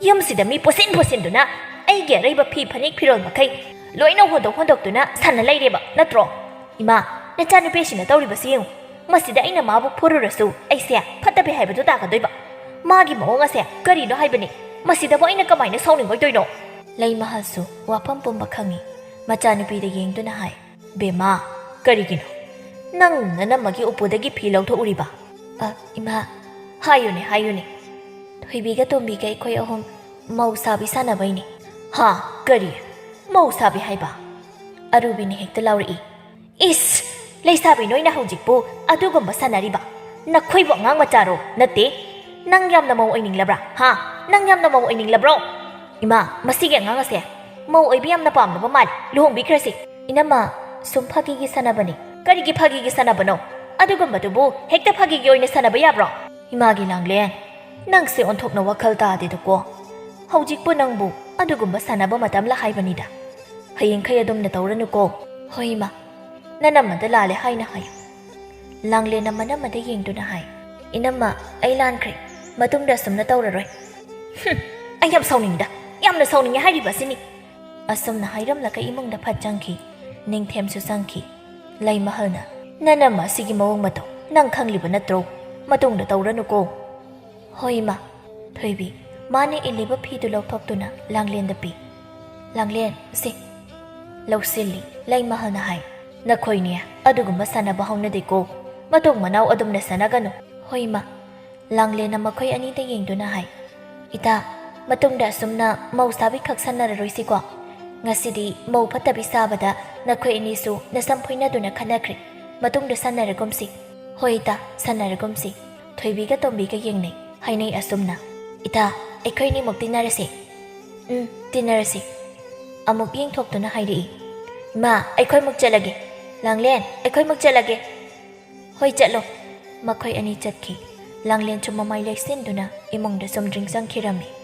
ꯌꯨꯝꯁꯤꯗ ꯃꯤ ꯄꯨꯁꯤꯟ ꯄꯨꯁꯤꯟꯗꯨꯅ ꯑꯩꯒꯤ ꯑꯔꯩꯕ ꯐꯤ ꯐꯅꯦꯛ ꯐꯤꯔꯣꯜ ꯃꯈꯩ ꯂꯣꯏꯅ ꯍꯣꯟꯗꯣꯛ ꯍꯣꯟꯗꯣꯛꯇꯨꯅ ꯁꯥꯟꯅ ꯂꯩꯔꯦꯕ ꯅꯠꯇ꯭ꯔꯣ? ꯏꯃꯥ, ꯅꯆꯥꯅꯨꯄꯤꯁꯤꯅ ꯇꯧꯔꯤꯕꯁꯤ ꯌꯦꯡꯉꯨ꯫ ꯃꯁꯤꯗ ꯑꯩꯅ ꯃꯥꯕꯨ ꯐꯨꯔꯨꯔꯁꯨ ꯑꯩꯁꯦ ꯐꯠꯇꯕꯤ ꯍꯥꯏꯕꯗꯨ ꯇꯥꯒꯗꯣꯏꯕ꯫ ꯃꯥꯒꯤ ꯃꯑꯣꯡ ꯑꯁꯦ ꯀꯔꯤꯅꯣ ꯍꯥꯏꯕꯅꯤ?" ꯃꯁꯤꯗꯕꯨ ꯑꯩꯅ ꯀꯃꯥꯏꯅ ꯁꯥꯎꯅꯤꯡꯉꯣꯏꯗꯣꯏꯅꯣ? ꯂꯩꯃꯍꯜꯁꯨ ꯋꯥꯐꯝ ꯄꯨꯝꯕ ꯈꯪꯏ꯫ ꯃꯆꯥꯅꯨꯄꯤꯗ ꯌꯦꯡꯗꯨꯅ ꯍꯥꯏ, "ꯕꯦꯝꯃ, ꯀꯔꯤꯒꯤꯅꯣ? ꯅꯪ ꯅꯅꯝꯃꯒꯤ ꯎꯄꯨꯗꯒꯤ ꯐꯤ ꯂꯧꯊꯣꯛꯎꯔꯤꯕ?" "ꯑ, ꯏꯃꯥ, ꯍꯥꯏꯌꯨꯅꯦ, ꯍꯥꯏꯌꯨꯅꯦ꯫ ꯊꯣꯏꯕꯤꯒ ꯇꯣꯝꯕꯤꯒ ꯑꯩꯈꯣꯏ ꯑꯍꯨꯝ ꯃꯧ ꯁꯥꯕꯤ ꯁꯥꯟꯅꯕꯩꯅꯦ꯫" "ꯍꯥ? ꯀꯔꯤ? ꯃꯧ ꯁꯥꯕꯤ ꯍꯥꯏꯕ?" ꯑꯔꯨꯕꯤꯅ ꯍꯦꯛꯇ ꯂꯥꯎꯔꯛꯏ꯫ "ꯏꯁ! ꯂꯩꯁꯥꯕꯤ ꯅꯣꯏꯅ ꯍꯧꯖꯤꯛꯄꯨ ꯑꯗꯨꯒꯨꯝꯕ ꯁꯥꯟꯅꯔꯤꯕ? ꯅꯈꯣꯏꯕꯨ ꯑꯉꯥꯡ ꯃꯆꯥꯔꯣ? ꯅꯠꯇꯦ꯫ ꯅꯪ ꯌꯥꯝꯅ ꯃꯧ ꯑꯣꯏꯅꯤꯡꯂꯕ꯭ꯔꯥ? ꯍꯥ? ꯅꯪ ꯌꯥꯝꯅ ꯃꯧ ꯑꯣꯏꯅꯤꯡꯂꯕ꯭ꯔꯣ? ꯏꯃꯥ, ꯃꯁꯤꯒꯤ ꯑꯉꯥꯡ ꯑꯁꯦ ꯃꯧ ꯑꯣꯏꯕ ꯌꯥꯝꯅ ꯄꯥꯝꯂꯕ ꯃꯥꯜꯂꯤ꯫ ꯂꯨꯍꯣꯡꯕꯤꯈ꯭ꯔꯁꯤ꯫" "ꯏꯅꯝꯃ, ꯁꯨꯝ ꯐꯥꯒꯤꯒꯤ ꯁꯥꯟꯅꯕꯅꯤ꯫" "ꯀꯔꯤꯒꯤ ꯐꯥꯒꯤꯒꯤ ꯁꯥꯟꯅꯕꯅꯣ? ꯑꯗꯨꯒꯨꯝꯕꯗꯨꯕꯨ ꯍꯦꯛꯇ ꯐꯥꯒꯤꯒꯤ ꯑꯣꯏꯅ ꯁꯥꯟꯅꯕ ꯌꯥꯕ꯭ꯔꯣ?" "ꯏꯃꯥꯒꯤ ꯂꯥꯡꯂꯦꯟ, ꯅꯪꯁꯦ ꯑꯣꯟꯊꯣꯛꯅ ꯋꯥꯈꯜ ꯇꯥꯗꯦꯗꯀꯣ꯫ ꯍꯧꯖꯤꯛꯄꯨ ꯅꯪꯕꯨ ꯑꯗꯨꯒꯨꯝꯕ ꯁꯥꯟꯅꯕ ꯃꯇꯝꯂ ꯍꯥꯏꯕꯅꯤꯗ꯫ ꯍꯌꯦꯡꯈꯩ ꯑꯗꯨꯝꯅ ꯇꯧꯔꯅꯨꯀꯣ꯫" "ꯍꯣꯏ, ꯏꯃꯥ꯫ ꯅꯅꯝꯃꯗ ꯂꯥꯜꯂꯦ ꯍꯥꯏꯅ ꯍꯥꯏꯌꯨ꯫" ꯂꯥꯡꯂꯦꯟꯅ ꯃꯅꯝꯃꯗ ꯌꯦꯡꯗꯨꯅ ꯍꯥꯏ, "ꯏꯅꯝꯃ, ꯑꯩ ꯂꯥꯟꯈ꯭ꯔꯦ꯫ ꯃꯇꯨꯡꯗ ꯑꯁꯨꯝꯅ ꯇꯧꯔꯔꯣꯏ꯫" "ꯍꯨꯝ, ꯑꯩ ꯌꯥꯝ ꯁꯥꯎꯅꯤꯡꯉꯤꯗ꯫ ꯌꯥꯝꯅ ꯁꯥꯎꯅꯤꯡꯉꯦ ꯍꯥꯏꯔꯤꯕ ꯑꯁꯤꯅꯤ꯫" ꯑꯁꯨꯝꯅ ꯍꯥꯏꯔꯝꯂꯒ ꯏꯃꯨꯡꯗ ꯐꯠ ꯆꯪꯈꯤ꯫ ꯅꯤꯡꯊꯦꯝꯁꯨ ꯆꯪꯈꯤ꯫ ꯂꯩꯃꯍꯜꯅ, "ꯅꯅꯝꯃ ꯑꯁꯤꯒꯤ ꯃꯑꯣꯡ ꯃꯇꯧ ꯅꯪ ꯈꯪꯂꯤꯕ ꯅꯠꯇ꯭ꯔꯣ? ꯃꯇꯨꯡꯗ ꯇꯧꯔꯅꯨꯀꯣ꯫" "ꯍꯣꯏ, ꯏꯃꯥ꯫" ꯊꯣꯏꯕꯤ, ꯃꯥꯅ ꯏꯜꯂꯤꯕ ꯐꯤꯗꯨ ꯂꯧꯊꯣꯛꯇꯨꯅ ꯂꯥꯡꯂꯦꯟꯗ ꯄꯤ꯫ "ꯂꯥꯡꯂꯦꯟ, ꯁꯦ꯫" ꯂꯧꯁꯤꯜꯂꯤ꯫ ꯂꯩꯃꯍꯜꯅ ꯍꯥꯏ, "ꯅꯈꯣꯏꯅꯦ ꯑꯗꯨꯒꯨꯝꯕ ꯁꯥꯟꯅꯕ ꯍꯧꯅꯗꯦꯀꯣ꯫ ꯃꯇꯨꯡ ꯃꯅꯥꯎ ꯑꯗꯨꯝꯅ ꯁꯥꯟꯅꯒꯅꯨ꯫" "ꯍꯣꯏ, ꯏꯃꯥ꯫" ꯂꯥꯡꯂꯦꯟꯅ ꯃꯈꯣꯏ ꯑꯅꯤꯗ ꯌꯦꯡꯗꯨꯅ ꯍꯥꯏ, "ꯏꯇꯥ, ꯃꯇꯨꯡꯗ ꯑꯁꯨꯝꯅ ꯃꯧ ꯁꯥꯕꯤꯈꯛ ꯁꯥꯟꯅꯔꯔꯣꯏꯁꯤꯀꯣ? ꯉꯁꯤꯗꯤ ꯃꯧ ꯐꯠꯇꯕꯤ ꯁꯥꯕꯗ ꯅꯈꯣꯏ ꯑꯅꯤꯁꯨ ꯅꯁꯝ ꯐꯣꯏꯅꯗꯨꯅ ꯈꯠꯅꯈ꯭ꯔꯦ꯫ ꯃꯇꯨꯡꯗ ꯁꯥꯟꯅꯔꯒꯨꯝꯁꯤ꯫" "ꯍꯣꯏ ꯏꯇꯥ, ꯁꯥꯟꯅꯔꯒꯨꯝꯁꯤ꯫" ꯊꯣꯏꯕꯤꯒ ꯇꯣꯝꯕꯤꯒ ꯌꯦꯡꯅꯩ꯫ ꯍꯥꯏꯅꯩ ꯑꯁꯨꯝꯅ, "ꯏꯇꯥ, ꯑꯩꯈꯣꯏꯅꯤꯃꯨꯛ ꯇꯤꯟꯅꯔꯁꯤ꯫" "ꯎꯝ, ꯇꯤꯟꯅꯔꯁꯤ꯫" ꯑꯃꯨꯛ ꯌꯦꯡꯊꯣꯛꯇꯨꯅ ꯍꯥꯏꯔꯛꯏ, "ꯏꯃꯥ, ꯑꯩꯈꯣꯏꯃꯨꯛ ꯆꯠꯂꯒꯦ꯫" "ꯂꯥꯡꯂꯦꯟ, ꯑꯩꯈꯣꯏꯃꯨꯛ ꯆꯠꯂꯒꯦ꯫" "ꯍꯣꯏ, ꯆꯠꯂꯣ꯫" ꯃꯈꯣꯏ ꯑꯅꯤ ꯆꯠꯈꯤ꯫ ꯂꯥꯡꯂꯦꯟꯁꯨ ꯃꯃꯥꯏ ꯂꯩꯁꯤꯟꯗꯨꯅ ꯏꯃꯨꯡꯗ ꯆꯨꯝꯗ꯭ꯔꯤꯡ ꯆꯪꯈꯤꯔꯝꯃꯤ꯫